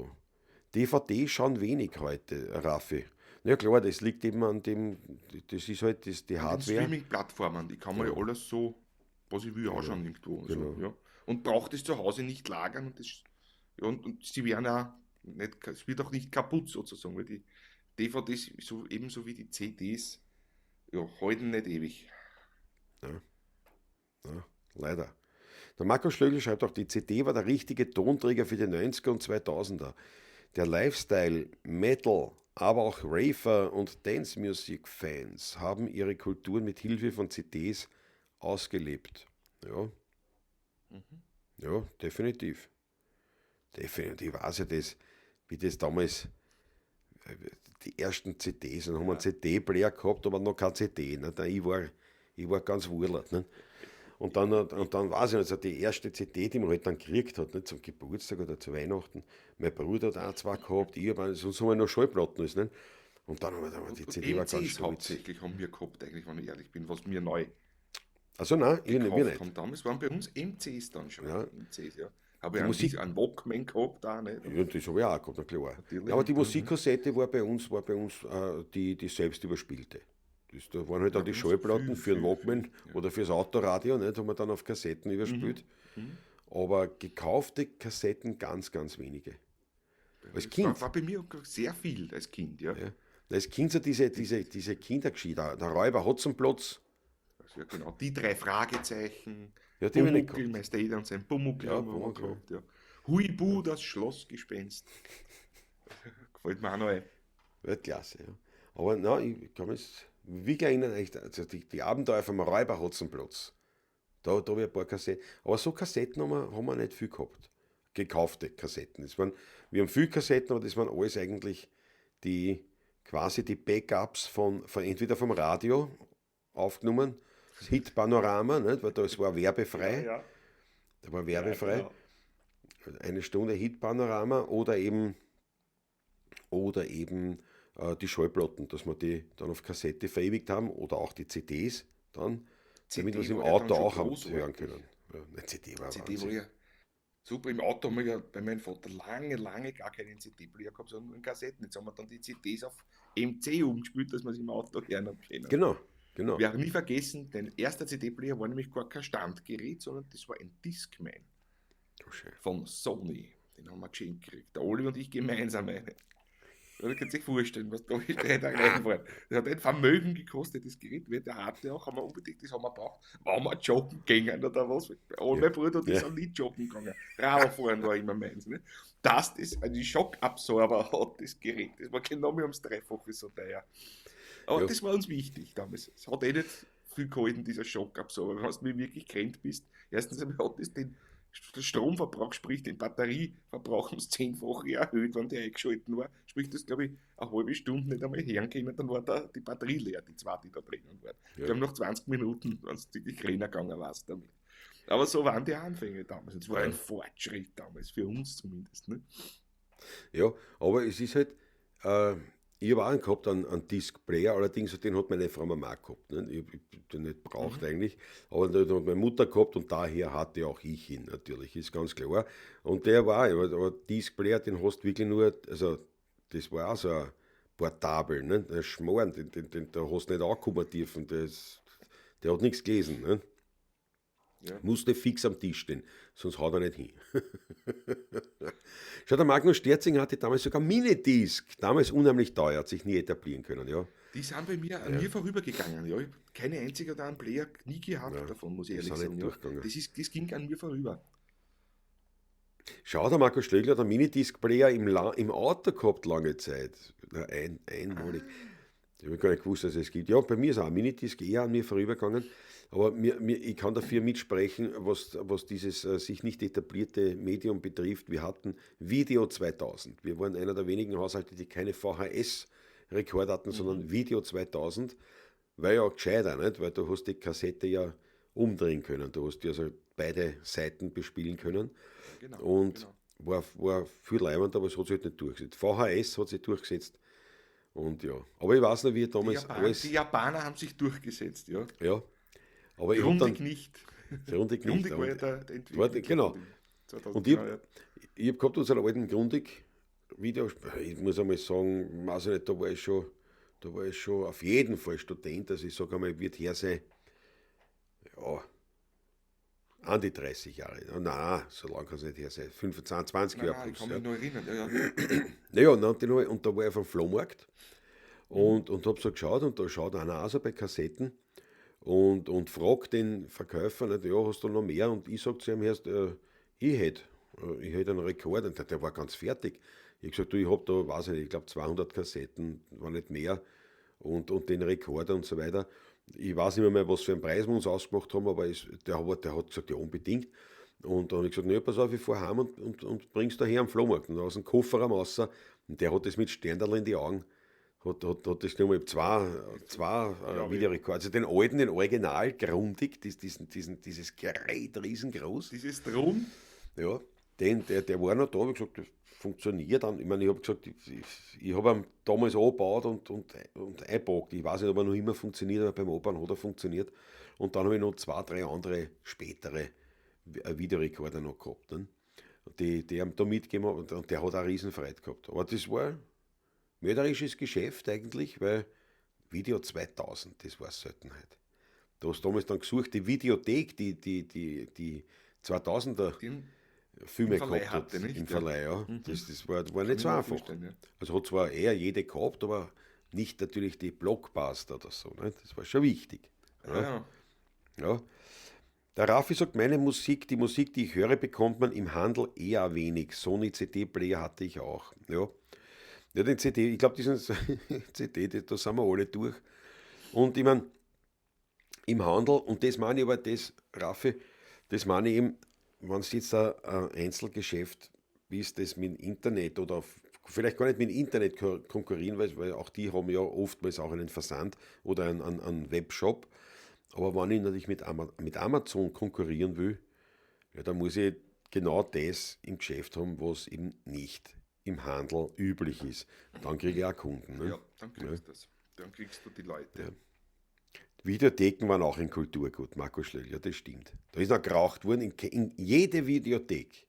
DVD schauen wenig heute, Raffi. Ja klar, das liegt eben an dem, das ist halt das, die Hardware. Streaming-Plattformen, die kann man ja alles so, was ich will, anschauen irgendwo. Und, genau. So, ja. Und braucht es zu Hause nicht lagern und, das, ja, und sie werden auch nicht, es wird auch nicht kaputt sozusagen, weil die DVDs so, ebenso wie die CDs ja, halten nicht ewig. Ja. Ja, leider. Der Marco Schlögl schreibt auch, die CD war der richtige Tonträger für die 90er und 2000er. Der Lifestyle, Metal, aber auch Raver und Dance Music Fans haben ihre Kulturen mit Hilfe von CDs ausgelebt. Ja. Ja, definitiv. Definitiv. Ich weiß ja das, wie das damals, die ersten CDs, dann haben wir einen CD-Player gehabt, aber noch kein CD. Ne? Ich war ganz wurlert. Ne? Und dann weiß ich noch, also die erste CD, die man halt dann gekriegt hat, ne, zum Geburtstag oder zu Weihnachten. Mein Bruder hat auch zwei gehabt, ich habe sonst haben wir noch Schallplatten. Alles, ne? Und dann haben wir die CD war ganz stolz. Hauptsächlich haben wir gehabt, eigentlich, wenn ich ehrlich bin, was wir neu Also nein, ich, wir nicht. Haben. Damals waren bei uns MCs dann schon. Ja. MCs, ja. Habe ich einen Walkman gehabt auch nicht. Ja, das habe ich auch gehabt, na klar. Ja, aber die Musikkassette war bei uns die selbst überspielte. Das, da waren halt dann die Schallplatten für den Walkman oder fürs Autoradio, nicht, haben wir dann auf Kassetten überspielt. Aber gekaufte Kassetten ganz, ganz wenige. Als Kind. War bei mir sehr viel als Kind, ja. Ja. Als Kind so diese Kindergeschichte, der Räuber Hotzenplotz. Also, ja, genau. Die drei Fragezeichen. Ja, die Pumuckl, Meister Eder und sein Pumuckl. Ja, Pumuckl. Gehabt, ja. Huibu, das Schlossgespenst. Gefällt mir auch noch ein. Weltklasse, ja. Aber nein, ich kann mich wirklich erinnern, also die Abenteuer vom Räuber Hotzenplotz. Da habe ich ein paar Kassetten. Aber so Kassetten haben wir nicht viel gehabt. Gekaufte Kassetten. Das waren, wir haben viel Kassetten, aber das waren alles eigentlich die quasi die Backups von entweder vom Radio aufgenommen, das Hit-Panorama, nicht? Weil das war werbefrei. Ja, ja. Da war werbefrei. Ja, genau. Eine Stunde Hit-Panorama oder eben die Schallplatten, dass wir die dann auf Kassette verewigt haben oder auch die CDs dann, CD damit wir es im Auto auch haben hören können. Ja, CD war CD war ja super. Im Auto haben wir ja bei meinem Vater lange, lange gar keinen CD-Player gehabt, sondern nur Kassetten. Jetzt haben wir dann die CDs auf MC umgespielt, dass wir es im Auto hören haben können. Genau, genau. Wir haben nie vergessen, dein erster CD-Player war nämlich gar kein Standgerät, sondern das war ein Discman von Sony. Den haben wir geschenkt gekriegt. Der Oli und ich gemeinsam eine. Ja, du kannst sich vorstellen, was da die drei da rein waren. Das hat ein Vermögen gekostet, das Gerät. Der hatte auch, haben wir unbedingt, das haben wir gebraucht. Waren wir joggen gegangen oder was? Oh, mein Bruder und ich sind nicht joggen gegangen. Radfahren war immer meins. Ne? Dass das einen Schockabsorber hat, das Gerät. Das war genau wie ums Dreifache so teuer. Aber das war uns wichtig damals. Es hat eh nicht viel gehalten, dieser Schockabsorber. Wenn du wirklich gerannt bist. Erstens hat das den Stromverbrauch, sprich den Batterieverbrauch ums 10-fache erhöht, wenn der eingeschalten war. Sprich, das glaube ich eine halbe Stunde nicht einmal hören können, dann war da die Batterie leer, die zweite, die da drinnen war. Ja. Ich glaube noch 20 Minuten, wenn es wirklich rennen gegangen war damit. Aber so waren die Anfänge damals. Es war ein Fortschritt damals, für uns zumindest. Ne? Ja, aber es ist halt, ich habe auch einen gehabt, einen Disc-Player, allerdings den hat meine Frau Mama gehabt. Ne? Ich habe den nicht braucht eigentlich, aber den hat meine Mutter gehabt und daher hatte auch ich ihn natürlich, ist ganz klar. Und der war, aber Disc-Player, den hast du wirklich nur, also das war auch so ein portabel, ne? Der Schmoren, den, da hast du nicht ankommen dürfen, der hat nichts gelesen. Ne? Ja. Musste fix am Tisch stehen, sonst haut er nicht hin. Schau, der Magnus Sterzinger hatte damals sogar Minidisc, damals unheimlich teuer, hat sich nie etablieren können. Ja. Die sind bei mir an mir vorübergegangen. Ja. Ich habe keine einzige da einen Player nie gehabt davon, muss ich ehrlich sagen. Ja. Das ging an mir vorüber. Schau, der Markus Schlögl hat einen Minidisc-Player im Auto gehabt lange Zeit. Einmalig. Ich habe gar nicht gewusst, dass es gibt. Ja, bei mir ist auch ein Minidisc eher an mir vorübergegangen. Aber ich kann dafür mitsprechen, was dieses sich nicht etablierte Medium betrifft. Wir hatten Video 2000. Wir waren einer der wenigen Haushalte, die keine VHS-Rekord hatten, sondern Video 2000. Weil ja auch gescheiter, nicht? Weil du hast die Kassette ja umdrehen können. Du hast ja also beide Seiten bespielen können. Genau, Und genau. war viel leibend, aber es hat sich halt nicht durchgesetzt. VHS hat sich durchgesetzt. Und ja, aber ich weiß noch, wie Die damals Japan, alles. die Japaner haben sich durchgesetzt, ja. Ja, aber ich habe Grundig dann. nicht. Grundig nicht. Grundig war ja Und, der Entwickler warte, genau. von dem 2000, Und ich genau, habe ja. ich hab gehabt unseren alten Grundig Video, ich muss einmal sagen, weiß ich nicht, da war ich schon auf jeden Fall Student, also ich sage einmal, wird her sein, ja, an die 30 Jahre. Nein, so lange kann es nicht her sein, 25, 20 Nein, Jahre nein, ich plus. kann Ja. mich noch erinnern. Ja, ja. Naja, und da war ich auf dem Flohmarkt und habe so geschaut und da schaut einer auch so bei Kassetten und fragt den Verkäufer, nicht, ja, hast du noch mehr? Und ich sag zu ihm erst, ich hätt einen Rekord. Und der war ganz fertig. Ich hab gesagt, du, ich hab da, weiß ich nicht, ich glaube 200 Kassetten, war nicht mehr, und den Rekorder und so weiter. Ich weiß nicht mehr, was für einen Preis wir uns ausgemacht haben, aber der hat gesagt, ja, unbedingt. Und dann habe ich gesagt, naja, pass auf, ich fahr heim und bring's daher am Flohmarkt. Und aus dem Kofferraum raus. Und der hat das mit Sternderl in die Augen, hat das genommen. Ich hab zwei Glaube ich. Videorekorder. Also den alten, den Original, Grundig, dieses Gerät, riesengroß. Dieses Drum, Ja, der war noch da, hab ich gesagt, das funktioniert dann. Ich meine, ich habe gesagt, ich habe ihn damals angebaut und eingepackt. Ich weiß nicht, ob er noch immer funktioniert, aber beim Anbauen hat er funktioniert. Und dann habe ich noch zwei, drei andere spätere Videorekorder noch gehabt. Ne? Und die haben da mitgegeben und der hat auch Riesenfreude gehabt. Aber das war ein mörderisches Geschäft eigentlich, weil Video 2000, das war Seltenheit. Du hast damals dann gesucht, die Videothek, die 2000er den Filme im Verleih gehabt hat, hatte, nicht? im Ja. Verleih, ja. Das war Kann nicht ich so mir einfach. vorstellen, ja. Also hat zwar eher jede gehabt, aber nicht natürlich die Blockbuster oder so. Ne? Das war schon wichtig. Ja, Ja. ja. Ja. Der Raffi sagt, meine Musik, die Musik, die ich höre, bekommt man im Handel eher wenig. Sony CD-Player hatte ich auch. Ja, ja, den CD, ich glaube, diesen CD, da sind wir alle durch. Und ich meine, im Handel, und das meine ich aber, das, Raffi, das meine ich eben, wenn du jetzt ein Einzelgeschäft bist, das mit dem Internet oder vielleicht gar nicht mit dem Internet konkurrieren, weil auch die haben ja oftmals auch einen Versand oder einen Webshop. Aber wenn ich natürlich mit Amazon konkurrieren will, ja, dann muss ich genau das im Geschäft haben, was eben nicht im Handel üblich ist. Dann kriege ich auch Kunden. Ne? Ja, dann kriegst du das. Dann kriegst du die Leute. Ja. Videotheken waren auch ein Kulturgut, Marco Schlögl, ja, das stimmt. Da ist noch geraucht worden, in jede Videothek.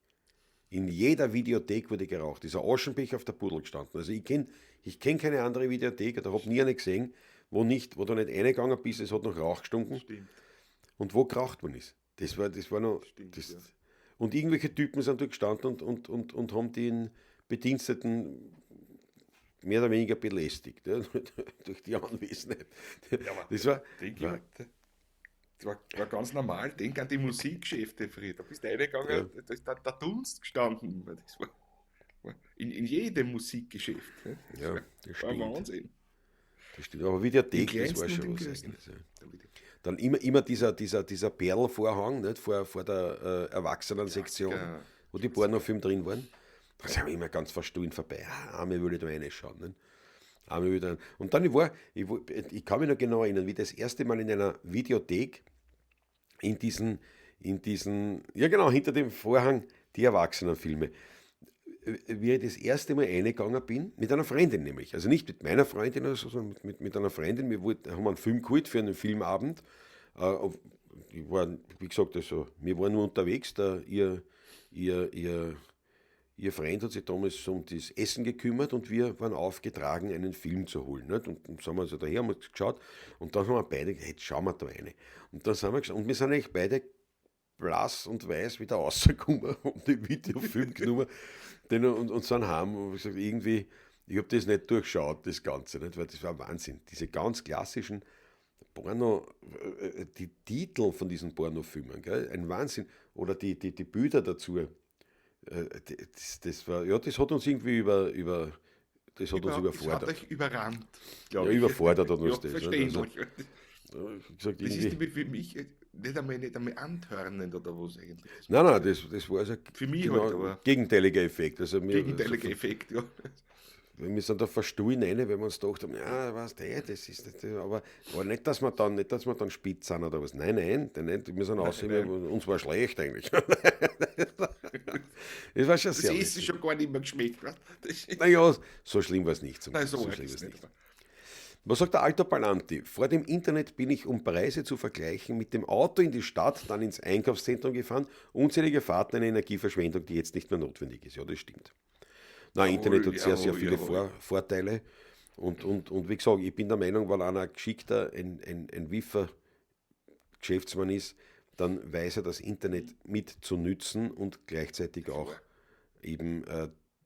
In jeder Videothek wurde geraucht. Ist ein Aschenbecher auf der Pudel gestanden. Also ich kenn keine andere Videothek, oder hab nie eine gesehen, wo du nicht reingegangen bist, es hat noch Rauch gestunken. Stimmt. Und wo geraucht worden ist. Das war noch. Stimmt, das, ja. Und irgendwelche Typen sind da gestanden und haben den Bediensteten mehr oder weniger belästigt, ja, durch die Anwesenheit. Ja, aber Das war, denk war ich, das war ganz normal. Denk an die Musikgeschäfte früher. Da bist du reingegangen, Ja. da ist der Dunst gestanden. Das war in jedem Musikgeschäft. Ne? Das Ja, war, das war stimmt. Wahnsinn. Das stimmt. Aber Videothek, Im das war kleinsten schon und im was größten. Eigenes. Ja. Dann immer dieser Perlvorhang, nicht, vor der Erwachsenensektion, Klassiker. wo die Pornofilme drin waren. Da sind wir immer ganz verstohlen vorbei. Ah, einmal will ich da reinschauen. Ne? Einmal will ich da rein. Und dann, ich kann mich noch genau erinnern, wie das erste Mal in einer Videothek in diesen, ja genau, hinter dem Vorhang die Erwachsenenfilme. Wie ich das erste Mal reingegangen bin, mit einer Freundin nämlich, also nicht mit meiner Freundin oder so, sondern mit einer Freundin, wir haben einen Film geholt für einen Filmabend. Ich war, wie gesagt, also, wir waren nur unterwegs, da ihr Freund hat sich damals um das Essen gekümmert und wir waren aufgetragen, einen Film zu holen. Nicht? Und sind wir also daher, haben uns geschaut und dann haben wir beide gesagt, jetzt schauen wir da rein. Und dann sind wir und wir sind eigentlich beide blass und weiß wieder rausgekommen und den Videofilm genommen und sind heim und gesagt, irgendwie, ich habe das nicht durchschaut, das Ganze, nicht? Weil das war Wahnsinn. Diese ganz klassischen Porno, die Titel von diesen Pornofilmen, gell? Ein Wahnsinn. Oder die Bilder dazu. Das war, ja, das hat uns irgendwie über, über das hat uns Das hat überfordert. euch überrannt, glaub Ja, ich. überfordert hat uns Ja, das, nicht? Also, verständlich. wie gesagt, Das ist irgendwie für mich nicht einmal antörnend oder was eigentlich. Nein, nein, das war also Für mich genau halt, aber gegenteiliger Effekt. Also mir, gegenteiliger also, Effekt, ja. Wir sind da verstuhlen rein, weil wir uns gedacht haben, ja, was der, das ist nicht, aber nicht, dass wir dann, nicht, dass wir dann spitz sind oder was. Nein, nein, nein, wir sind aus, uns war schlecht eigentlich. Das war schon sehr Das ist schon gar nicht mehr geschmeckt. Naja, so schlimm war es nicht. Nein, so schlimm war es nicht. Was sagt der Alto Palanti? Vor dem Internet bin ich, um Preise zu vergleichen, mit dem Auto in die Stadt, dann ins Einkaufszentrum gefahren. Unzählige Fahrten, eine Energieverschwendung, die jetzt nicht mehr notwendig ist. Ja, das stimmt. Nein, Internet hat sehr, sehr viele Vorteile. Und wie gesagt, ich bin der Meinung, weil einer geschickter, ein Wiffer Geschäftsmann ist, dann weiß er das Internet mit zu nützen und gleichzeitig auch eben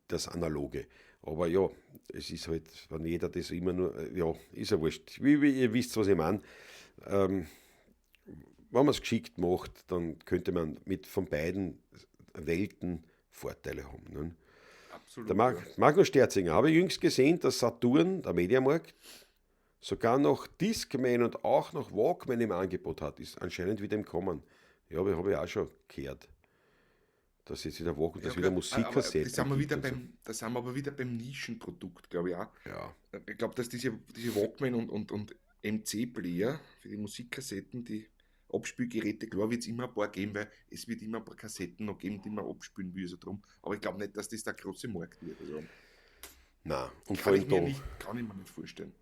das Analoge. Aber ja, es ist halt, wenn jeder das immer nur, ja, ist ja wurscht. Wie ihr wisst, was ich meine. Wenn man es geschickt macht, dann könnte man mit von beiden Welten Vorteile haben. Ne? Absolut. Der Magnus Sterzinger, habe ich jüngst gesehen, dass Saturn, der Mediamarkt, sogar noch Discman und auch noch Walkman im Angebot hat. Ist anscheinend wieder im Kommen. Ja, aber habe ich auch schon gehört. Dass jetzt wieder Walkman, dass wieder Musikkassetten. Das sind wir wieder beim, das sind wir aber wieder beim Nischenprodukt, glaube ich auch. Ja. Ich glaube, dass diese Walkman und MC-Player für die Musikkassetten, die Abspielgeräte, klar wird es immer ein paar geben, weil es wird immer ein paar Kassetten noch geben, die man abspielen will. Also drum. Aber ich glaube nicht, dass das der große Markt wird. Also, nein, und vor allem kann ich mir nicht vorstellen.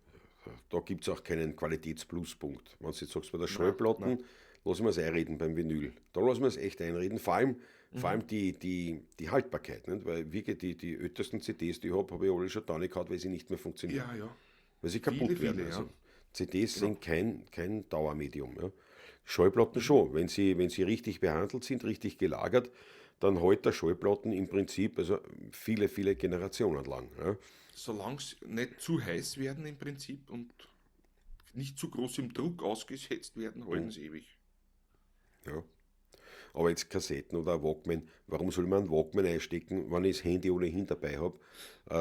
Da gibt es auch keinen Qualitätspluspunkt. Wenn du jetzt sagst, bei der Schallplatten, lass ich mir es einreden beim Vinyl. Da lassen wir es echt einreden. Vor allem die Haltbarkeit. Nicht? Weil wirklich die ältesten CDs, die ich habe, habe ich alle schon da nicht gehabt, weil sie nicht mehr funktionieren. Ja, ja. Weil sie kaputt werden. Also, ja. CDs sind kein Dauermedium. Ja. Schallplatten schon. Wenn sie richtig behandelt sind, richtig gelagert, dann hält der Schallplatten im Prinzip also viele, viele Generationen lang. Ja. Solange sie nicht zu heiß werden im Prinzip und nicht zu groß im Druck ausgesetzt werden, halten sie ewig. Ja. Aber jetzt Kassetten oder Walkman, warum soll man einen Walkman einstecken, wenn ich das Handy ohnehin dabei habe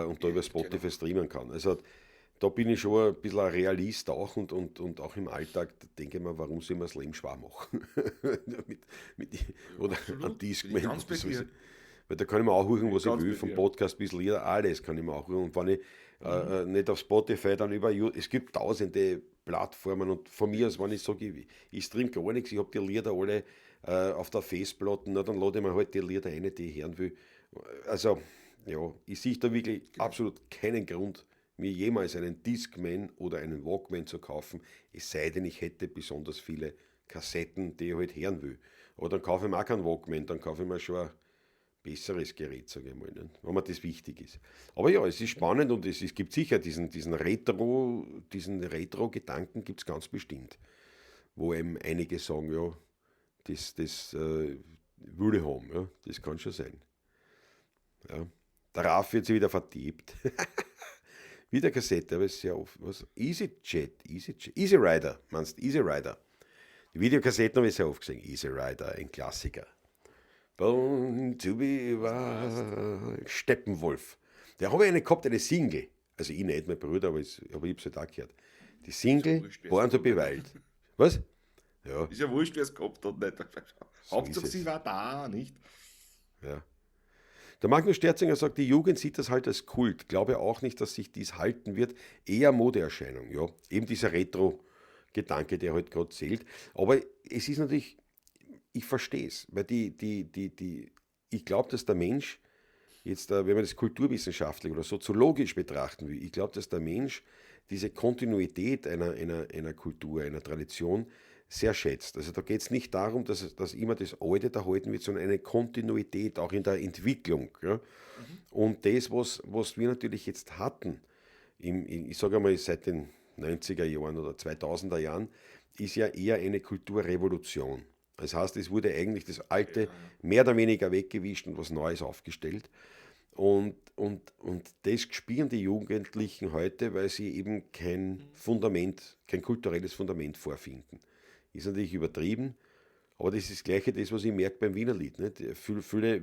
und da über Spotify streamen kann? Also da bin ich schon ein bisschen ein Realist auch und auch im Alltag denke ich mir, warum soll man das Leben schwer machen? Oder ein Discman. Weil da kann ich mir auch hören, was ich will, vom Podcast bis Lieder, alles kann ich mir auch hören. Und wenn ich nicht auf Spotify, dann über YouTube, es gibt tausende Plattformen und von mir aus, wenn ich sage, ich stream gar nichts, ich habe die Lieder alle auf der Festplatte, na, dann lade ich mir halt die Lieder rein, die ich hören will. Also, ja, ich sehe da wirklich absolut keinen Grund, mir jemals einen Discman oder einen Walkman zu kaufen, es sei denn, ich hätte besonders viele Kassetten, die ich halt hören will. Aber dann kaufe ich mir auch keinen Walkman, dann kaufe ich mir schon ein besseres Gerät, sage ich mal, nicht? Wenn mir das wichtig ist. Aber ja, es ist spannend und es gibt sicher diesen Retro-Gedanken gibt es ganz bestimmt, wo eben einige sagen, ja, das will ich haben, ja, das kann schon sein. Ja. Der Raf wird sich wieder vertiebt. Wieder Kassette, aber ist sehr oft. Was? EasyJet, Easy Rider, meinst du? Easy Rider. Die Videokassetten habe ich sehr oft gesehen. Easy Rider, ein Klassiker. Born to be wild. Steppenwolf. Der habe ich eine gehabt, eine Single. Also ich nicht, mein Bruder, aber ich habe es halt auch gehört. Die Single Born to be Wild. Was? Ja. Ist ja wurscht, wer es gehabt hat. Nicht. So Hauptsache, sie war da, nicht? Ja. Der Magnus Sterzinger sagt, die Jugend sieht das halt als Kult. Glaube auch nicht, dass sich dies halten wird. Eher Modeerscheinung, ja. Eben dieser Retro-Gedanke, der halt gerade zählt. Aber es ist natürlich, ich verstehe es, weil ich glaube, dass der Mensch, jetzt, wenn man das kulturwissenschaftlich oder soziologisch betrachten will, ich glaube, dass der Mensch diese Kontinuität einer Kultur, einer Tradition sehr schätzt. Also da geht es nicht darum, dass immer das Alte erhalten wird, sondern eine Kontinuität, auch in der Entwicklung. Ja? Mhm. Und das, was wir natürlich jetzt hatten, ich sage einmal seit den 90er Jahren oder 2000er Jahren, ist ja eher eine Kulturrevolution. Das heißt, es wurde eigentlich das Alte mehr oder weniger weggewischt und was Neues aufgestellt. Und das spüren die Jugendlichen heute, weil sie eben kein Fundament, kein kulturelles Fundament vorfinden. Ist natürlich übertrieben, aber das ist das Gleiche, das, was ich merke beim Wienerlied. Nicht? Viele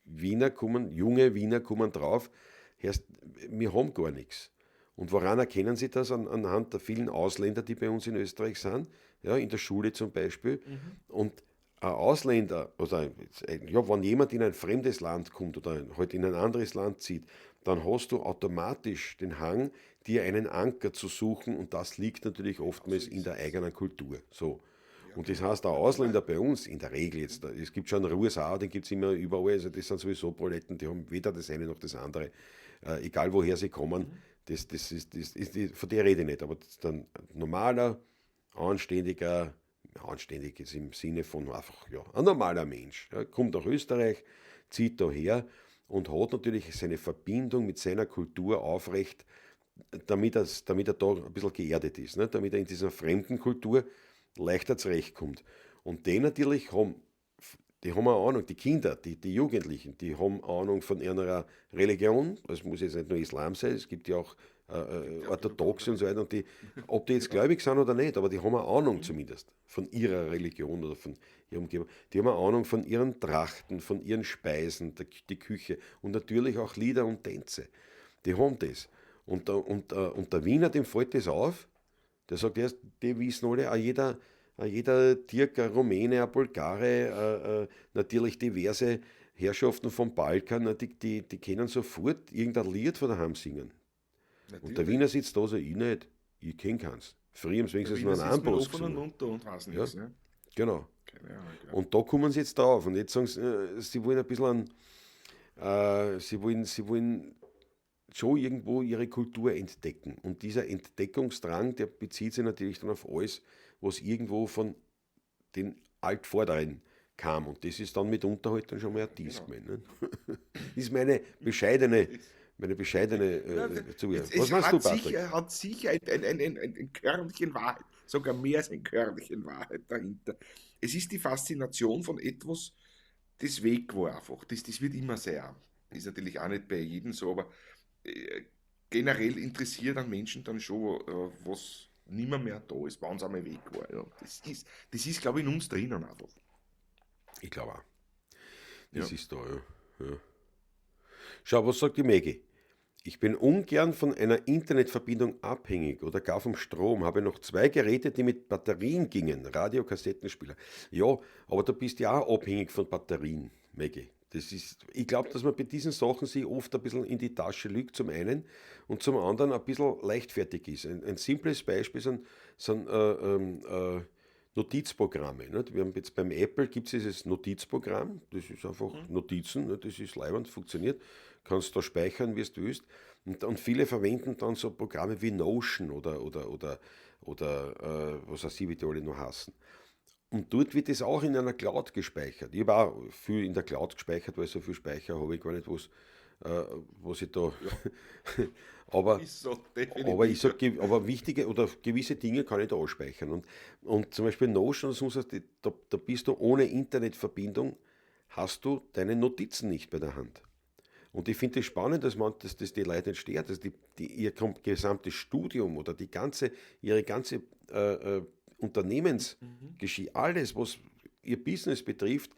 Wiener kommen, junge Wiener kommen drauf, erst, wir haben gar nichts. Und woran erkennen sie das? Anhand der vielen Ausländer, die bei uns in Österreich sind, ja, in der Schule zum Beispiel. Mhm. Und ein Ausländer oder ja, wenn jemand in ein fremdes Land kommt oder halt in ein anderes Land zieht, dann hast du automatisch den Hang, dir einen Anker zu suchen, und das liegt natürlich oftmals in der eigenen Kultur. So. Und das heißt, der Ausländer bei uns, in der Regel jetzt, es gibt schon USA, den gibt es immer überall, also das sind sowieso Proletten, die haben weder das eine noch das andere, egal woher sie kommen, das ist, von der rede ich nicht, aber das ist dann normaler, anständiger, anständig ist im Sinne von einfach, ja, ein normaler Mensch, ja, kommt nach Österreich, zieht daher und hat natürlich seine Verbindung mit seiner Kultur aufrecht, damit er da ein bisschen geerdet ist, ne? Damit er in dieser fremden Kultur leichter zurechtkommt. Und die natürlich haben, die haben eine Ahnung, die Kinder, die Jugendlichen, die haben Ahnung von ihrer Religion, das muss jetzt nicht nur Islam sein, es gibt ja auch Orthodoxe und so weiter, und die, ob die jetzt gläubig sind oder nicht, aber die haben eine Ahnung zumindest von ihrer Religion oder von ihrer Umgebung. Die haben eine Ahnung von ihren Trachten, von ihren Speisen, die Küche und natürlich auch Lieder und Tänze. Die haben das. Und der Wiener, dem fällt das auf, der sagt erst, die wissen alle, auch jeder Türk, ein Rumäne, ein Bulgare, natürlich diverse Herrschaften vom Balkan, die können sofort irgendein Lied von daheim singen. Natürlich. Und der Wiener sitzt da so, ich nicht, ich kenn keins. Früher haben sie wenigstens noch einen Amboss gesungen. Mund und weiß nichts, ja, ne? Genau. Ahnung, ja. Und da kommen sie jetzt drauf und jetzt sagen sie, sie wollen ein bisschen an, sie wollen schon irgendwo ihre Kultur entdecken. Und dieser Entdeckungsdrang, der bezieht sich natürlich dann auf alles, was irgendwo von den Altvorderen kam. Und das ist dann mitunter halt dann schon mal ein Discman. Ne? Das ist meine bescheidene ja, Zuhörer. Was meinst du, Patrick? Sicher, hat sicher ein Körnchen Wahrheit, sogar mehr als ein Körnchen Wahrheit dahinter. Es ist die Faszination von etwas, das weg war einfach. Das wird immer sein. Ist natürlich auch nicht bei jedem so, aber generell interessiert an Menschen dann schon, was nimmer mehr da ist, wenn es einmal weg war. Ja. Das ist, glaube ich, in uns drinnen einfach. Ich glaube auch. Das ist da, ja. Schau, was sagt die Maggie? Ich bin ungern von einer Internetverbindung abhängig oder gar vom Strom. Habe noch zwei Geräte, die mit Batterien gingen. Radio, Kassettenspieler. Ja, aber du bist ja auch abhängig von Batterien, Maggie. Das ist, ich glaube, dass man bei diesen Sachen sich oft ein bisschen in die Tasche lügt, zum einen, und zum anderen ein bisschen leichtfertig ist. Ein simples Beispiel sind Notizprogramme. Nicht? Wir haben jetzt beim Apple gibt es dieses Notizprogramm, das ist einfach Notizen, nicht? Das ist leiwand, funktioniert, kannst da speichern, wie du willst. Und viele verwenden dann so Programme wie Notion oder was weiß ich, wie die alle noch heißen. Und dort wird es auch in einer Cloud gespeichert. Ich habe auch viel in der Cloud gespeichert, weil so viel Speicher habe ich gar nicht, was ich da. Ja. So, aber ich sag, aber wichtige oder gewisse Dinge kann ich da auch speichern. Und zum Beispiel Notion und so, da bist du ohne Internetverbindung, hast du deine Notizen nicht bei der Hand. Und ich finde es spannend, dass das die Leute nicht stört, dass ihr gesamtes Studium oder ihre ganze Unternehmensgeschichte, alles, was ihr Business betrifft,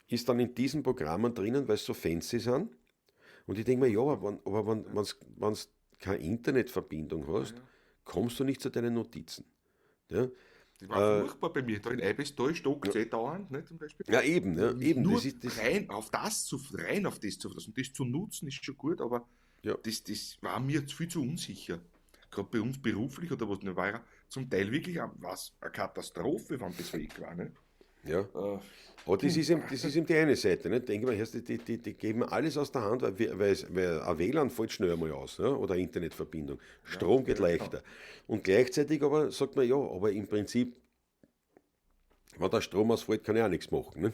ist dann in diesen Programmen drinnen, weil es so fancy sind. Und ich denke mir, ja, aber wenn keine Internetverbindung hast, kommst du nicht zu deinen Notizen. Ja? Das war furchtbar bei mir. Da in Eibistal stockt es eh dauernd, ne, zum Beispiel. Ja, eben. Ja, eben. Nur das ist rein auf das zu verlassen. Das zu nutzen ist schon gut, aber das war mir viel zu unsicher. Gerade bei uns beruflich oder was, war ja zum Teil wirklich was, eine Katastrophe, wenn das weg war. Ne? Ja. Aber das ist eben die eine Seite. Ne? Denke mal, die geben alles aus der Hand, weil ein WLAN fällt schnell einmal aus, ne? Oder Internetverbindung. Strom geht leichter. Und gleichzeitig aber sagt man, ja, aber im Prinzip, wenn der Strom ausfällt, kann ich auch nichts machen. Ne?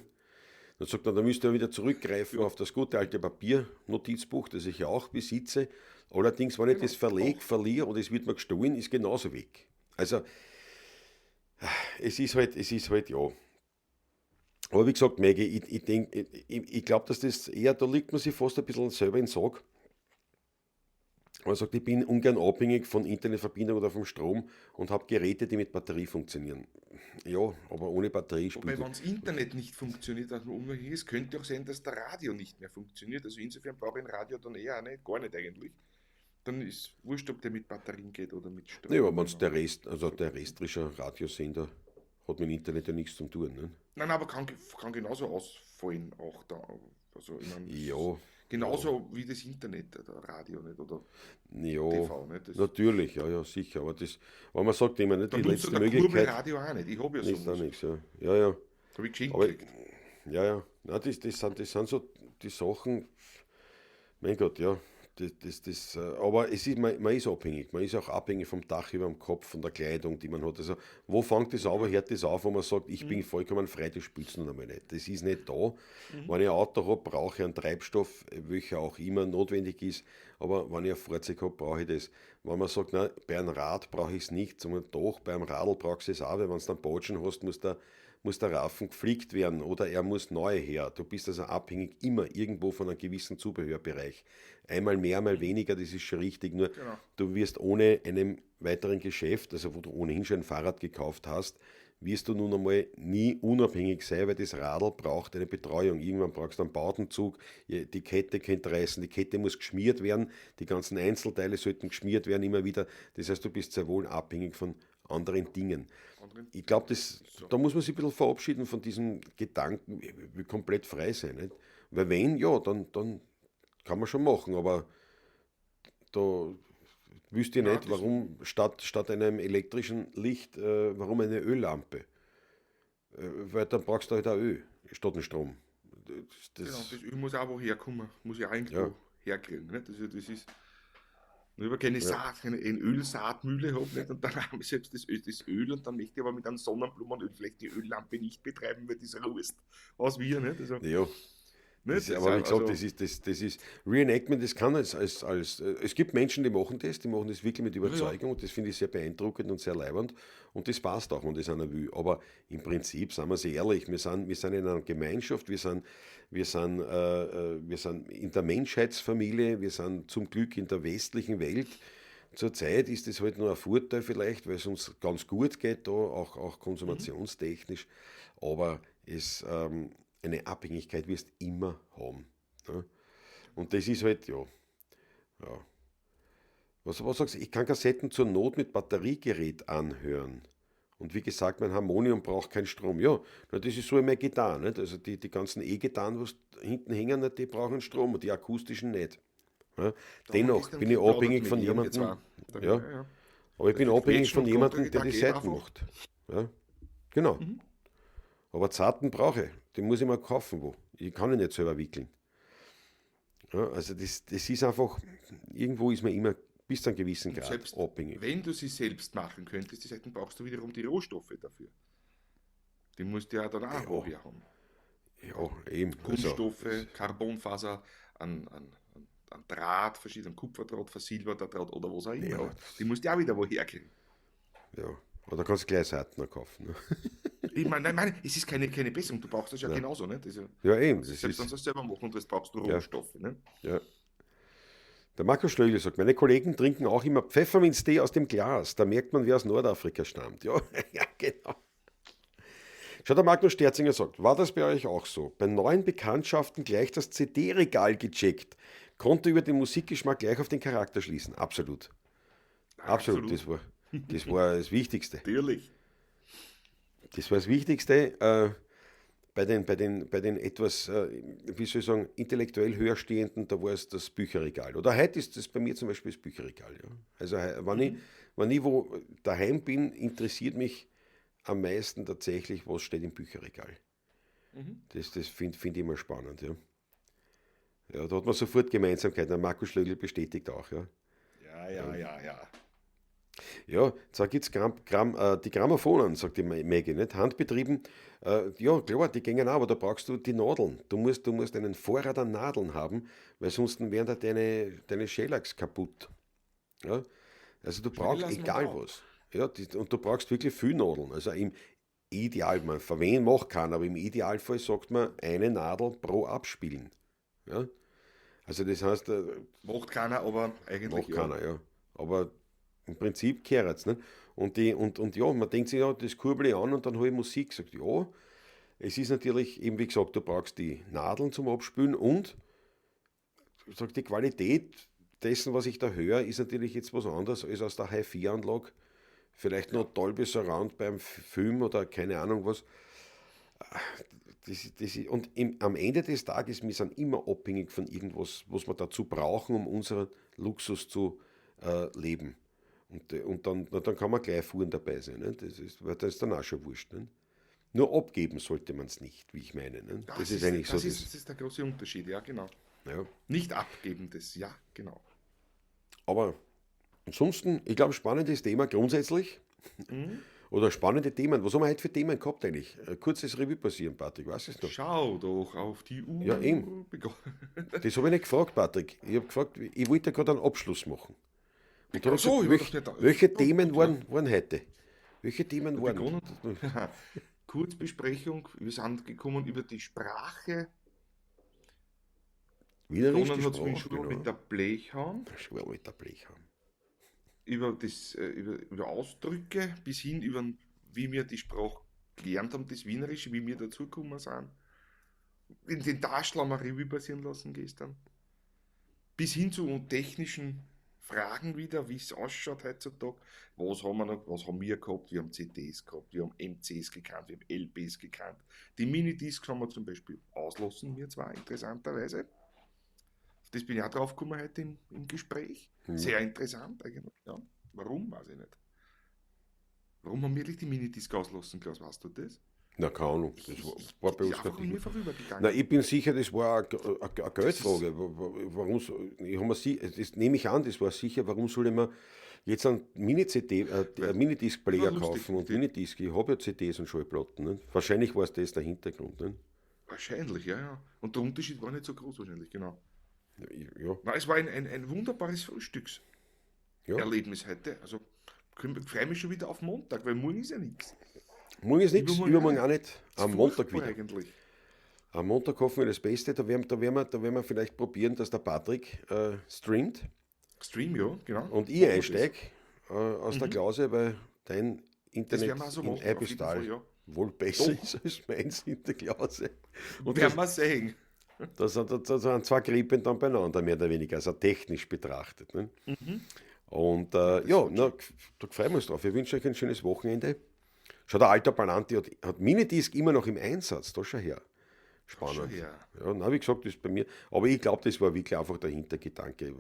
Dann sagt man, da müsst ihr wieder zurückgreifen auf das gute alte Papiernotizbuch, das ich ja auch besitze. Allerdings, wenn ich das verlege, verliere oder es wird mir gestohlen, ist genauso weg. Also, es ist halt, ja. Aber wie gesagt, Maggie, ich denk, ich glaube, dass das eher, da lügt man sich fast ein bisschen selber in den Sack. Man sagt, ich bin ungern abhängig von Internetverbindung oder vom Strom und habe Geräte, die mit Batterie funktionieren. Ja, aber ohne Batterie spielt. Wobei, wenn das Internet nicht funktioniert, dass man unabhängig ist, könnte auch sein, dass der Radio nicht mehr funktioniert. Also insofern brauche ich ein Radio dann eher auch nicht, gar nicht eigentlich. Dann ist wurscht, ob der mit Batterien geht oder mit Strom. Ja, aber wenn es der Rest, also terrestrischer Radiosender Hat mit dem Internet ja nichts zu tun. Ne? Nein, aber kann genauso ausfallen auch da. Also, ich mein, ja. Genauso wie das Internet oder Radio, nicht? Oder ja, TV, nicht? Das natürlich, ja, ja, sicher. Aber das, aber man sagt immer nicht, da die nutzt letzte der Möglichkeit. Radio auch nicht. Ich habe ja so was. Nichts, ja. Ja, ja. Habe ich geschenkt aber, gekriegt. Ja, ja. Nein, das sind so die Sachen, mein Gott, ja. Aber es ist, man ist abhängig. Man ist auch abhängig vom Dach über dem Kopf, von der Kleidung, die man hat. Also, wo fängt das an, wo hört das auf, wo man sagt, ich bin vollkommen frei, das spielst du noch einmal nicht. Das ist nicht da. Wenn ich ein Auto habe, brauche ich einen Treibstoff, welcher auch immer notwendig ist. Aber wenn ich ein Fahrzeug habe, brauche ich das. Wenn man sagt, nein, bei einem Rad brauche ich es nicht, sondern doch, bei einem Radl brauchst du es auch, weil wenn du dann Batschen hast, muss der Rafen geflickt werden oder er muss neu her. Du bist also abhängig immer irgendwo von einem gewissen Zubehörbereich. Einmal mehr, mal weniger, das ist schon richtig. Nur genau. Du wirst ohne einem weiteren Geschäft, also wo du ohnehin schon ein Fahrrad gekauft hast, wirst du nun einmal nie unabhängig sein, weil das Radl braucht eine Betreuung. Irgendwann brauchst du einen Bautenzug, die Kette könnte reißen, die Kette muss geschmiert werden, die ganzen Einzelteile sollten geschmiert werden immer wieder. Das heißt, du bist sehr wohl abhängig von anderen Dingen. Ich glaube, da muss man sich ein bisschen verabschieden von diesem Gedanken, ich will komplett frei sein. Nicht? Weil wenn, ja, dann kann man schon machen, aber da wüsste ich nicht, warum statt einem elektrischen Licht, warum eine Öllampe? Weil dann brauchst du halt auch Öl statt dem Strom. Genau, das Öl muss auch woher kommen, muss ich auch irgendwo herkriegen. Nicht? Also das ist... Nur über keine Saat, keine Ölsaatmühle habe, nicht? Und dann habe ich selbst das Öl und dann möchte ich aber mit einem Sonnenblumenöl vielleicht die Öllampe nicht betreiben, weil das rußt aus wir, nicht? Also, ja. Nicht? Das, aber wie gesagt, also, das ist Reenactment, das kann als es gibt Menschen, die machen das wirklich mit Überzeugung, und das finde ich sehr beeindruckend und sehr leibend und das passt auch, wenn das einer will. Aber im Prinzip, sind wir sehr ehrlich, wir sind in einer Gemeinschaft, wir sind in der Menschheitsfamilie, wir sind zum Glück in der westlichen Welt. Zurzeit ist das halt nur ein Vorteil vielleicht, weil es uns ganz gut geht da, auch konsumationstechnisch, aber es eine Abhängigkeit wirst du immer haben. Ne? Und das ist halt, ja. Was sagst du? Ich kann Kassetten zur Not mit Batteriegerät anhören. Und wie gesagt, mein Harmonium braucht keinen Strom. Ja, na, das ist so immer Gitarre. Nicht? Also die ganzen E-Gitarren, was hinten hängen, die brauchen Strom und die akustischen nicht. Ja? Dennoch bin ich abhängig von jemandem. Ja. Aber ich bin abhängig von jemandem, der die Saiten macht. Ja? Genau. Mhm. Aber Zarten brauche ich. Die muss ich mal kaufen wo. Ich kann ihn nicht selber wickeln. Ja, also das ist einfach, irgendwo ist man immer bis zu einem gewissen Grad selbst abhängig. Wenn du sie selbst machen könntest, die Seiten, brauchst du wiederum die Rohstoffe dafür. Die musst du ja dann auch woher haben. Ja, eben. Kunststoffe, also, Carbonfaser, an Draht, verschiedenen Kupferdraht, versilberter Draht oder was auch immer. Ja. Die musst du ja auch wieder woher kriegen. Ja, oder kannst du gleich Seiten kaufen. Ne? Ich meine, nein, es ist keine Besserung, du brauchst das ja, genauso, nicht? Das ja, eben. Das selbst sonst selber machen und das brauchst du Rohstoffe, ne? Ja. Der Markus Schlögl sagt, meine Kollegen trinken auch immer Pfefferminztee aus dem Glas. Da merkt man, wer aus Nordafrika stammt. Ja, ja, genau. Schau, der Magnus Sterzinger sagt, war das bei euch auch so? Bei neuen Bekanntschaften gleich das CD-Regal gecheckt. Konnte über den Musikgeschmack gleich auf den Charakter schließen. Absolut. Absolut, das war das Wichtigste. Natürlich. Das war das Wichtigste. Bei den etwas, wie soll ich sagen, intellektuell höherstehenden, da war es das Bücherregal. Oder heute ist das bei mir zum Beispiel das Bücherregal. Ja. Also wenn ich wo daheim bin, interessiert mich am meisten tatsächlich, was steht im Bücherregal. Mhm. Das finde ich immer spannend. Ja. Ja, da hat man sofort Gemeinsamkeiten. Markus Schlögl bestätigt auch. Ja. Ja. Ja, zwar gibt es die Grammophonen, sagt die Maggie, nicht? Handbetrieben, ja klar, die gingen auch, aber da brauchst du die Nadeln. Du musst einen Vorrat an Nadeln haben, weil sonst wären da deine Shellacks kaputt. Ja? Also du brauchst egal was. Ja, und du brauchst wirklich viel Nadeln. Also im Ideal, man verwenden macht keiner, aber im Idealfall sagt man eine Nadel pro Abspielen. Ja? Also das heißt... macht keiner, aber eigentlich macht keiner, ja. Aber im Prinzip kehrt es. Und ja, man denkt sich, ja, das kurbel ich an und dann habe ich Musik. Sagt, ja, es ist natürlich, eben wie gesagt, du brauchst die Nadeln zum Abspülen und sagt, die Qualität dessen, was ich da höre, ist natürlich jetzt was anderes als aus der HiFi-Anlage Vielleicht noch Dolby Surround beim Film oder keine Ahnung was. Und am Ende des Tages, wir sind immer abhängig von irgendwas, was wir dazu brauchen, um unseren Luxus zu leben. Und dann, na, dann kann man gleich fuhren dabei sein. Ne? Das ist, weil das ist dann auch schon wurscht. Ne? Nur abgeben sollte man es nicht, wie ich meine. Ne? Das ist eigentlich so das das. Ist, das ist der große Unterschied, ja, genau. Ja. Nicht abgeben, das, ja, genau. Aber ansonsten, ich glaube, spannendes Thema grundsätzlich. Oder spannende Themen. Was haben wir heute für Themen gehabt eigentlich? Ein kurzes Revue passieren, Patrick, weißt du es noch? Schau doch auf die Uhr. Ja, eben. Das habe ich nicht gefragt, Patrick. Ich habe gefragt, ich wollte ja gerade einen Abschluss machen. Und da habe ich Ach so, gesagt, ich dachte, welche ja, Themen gut, waren heute? Welche Themen waren? Begonnen. Kurzbesprechung, wir sind gekommen über die Sprache. Wienerisch, die Begonnen hat es mit Sprache, Schule genau. mit der Blechhahn, Schwer mit der Blechhahn. über Ausdrücke bis hin über, wie wir die Sprache gelernt haben, das Wienerische, wie wir dazugekommen sind. In den Taschl haben wir Revue passieren lassen gestern. Bis hin zu technischen Fragen wieder, wie es ausschaut heutzutage. Was haben wir noch, was haben wir gehabt? Wir haben CDs gehabt, wir haben MCs gekannt, wir haben LPs gekannt. Die Minidiscs haben wir zum Beispiel auslassen, wir zwar interessanterweise. Auf das bin ich auch drauf gekommen heute im Gespräch. Sehr interessant eigentlich. Ja. Warum, weiß ich nicht. Warum haben wir die Minidisc auslassen, Klaus? Weißt du das? Na, keine Ahnung. Das war bei ist uns einfach kein an Thema. mir vorübergegangen. Na, ich bin sicher, das war eine Geldfrage. Warum, ich hab mir das nehme ich an, das war sicher, warum soll ich mir jetzt einen Mini-Disc-Player War lustig, kaufen und Minidisc? Ich habe ja CDs und Schallplatten. Ne? Wahrscheinlich war es das der Hintergrund. Ne? Wahrscheinlich, ja, ja. Und der Unterschied war nicht so groß wahrscheinlich, genau. Ja, Na, es war ein wunderbares Frühstückserlebnis heute. Also ich freue mich schon wieder auf Montag, weil morgen ist ja nichts. Morgen ist nichts, Übermorgen übermorgen auch auch nicht. Am Montag wieder. Eigentlich. Am Montag hoffen wir das Beste. Da werden wir vielleicht probieren, dass der Patrick streamt Stream, ja, genau. und ich Machen wir das. einsteige aus der Klause, weil dein Internet werden wir so in machen, auf jeden Eibistal Fall, ja. wohl besser Doch. ist als meins in der Klause. Und Werden wir sehen. da sind zwei Grippen dann beieinander, mehr oder weniger, also technisch betrachtet. Ne? Und ja, na, da freuen wir uns drauf. Wir wünschen euch ein schönes Wochenende. Schau, der alte Palanti hat Minidisc immer noch im Einsatz, da schau her. Spannend. Schau her. Ja, na, wie gesagt, das ist bei mir. Aber ich glaube, das war wirklich einfach der Hintergedanke.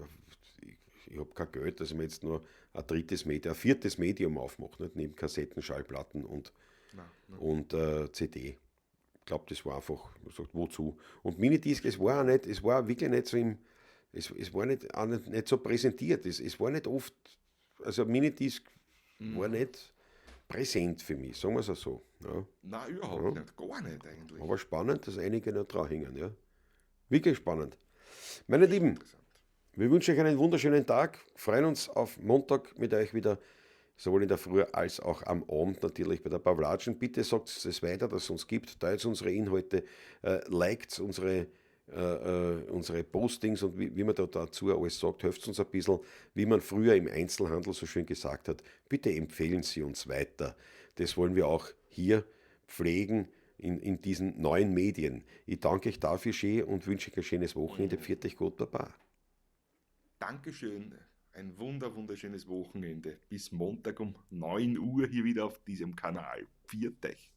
Ich habe kein Geld, dass ich mir jetzt nur ein drittes Medium, ein viertes Medium aufmache, nicht? Neben Kassetten, Schallplatten und, Nein, nein. und CD. Ich glaube, das war einfach, man sagt, wozu? Und Minidisc, es war auch nicht, es war wirklich nicht so im, es war nicht, auch nicht so präsentiert. Es war nicht oft, also Minidisc war nicht präsent für mich, sagen wir es auch so. Ja. Nein, überhaupt nicht. Gar nicht eigentlich. Aber spannend, dass einige noch dran hängen. Ja. Wirklich spannend. Meine Lieben, Interessant. wir wünschen euch einen wunderschönen Tag, freuen uns auf Montag mit euch wieder, sowohl in der Früh als auch am Abend natürlich bei der Pawlatschen. Bitte sagt es weiter, dass es uns gibt, teilt unsere Inhalte, liked unsere Postings und wie man da dazu alles sagt, helft uns ein bisschen, wie man früher im Einzelhandel so schön gesagt hat, bitte empfehlen Sie uns weiter. Das wollen wir auch hier pflegen in diesen neuen Medien. Ich danke euch dafür schön und wünsche euch ein schönes Wochenende. Pfiat euch Gott, Baba. Dankeschön. Ein wunderschönes Wochenende. Bis Montag um 9 Uhr hier wieder auf diesem Kanal. Pfiat euch.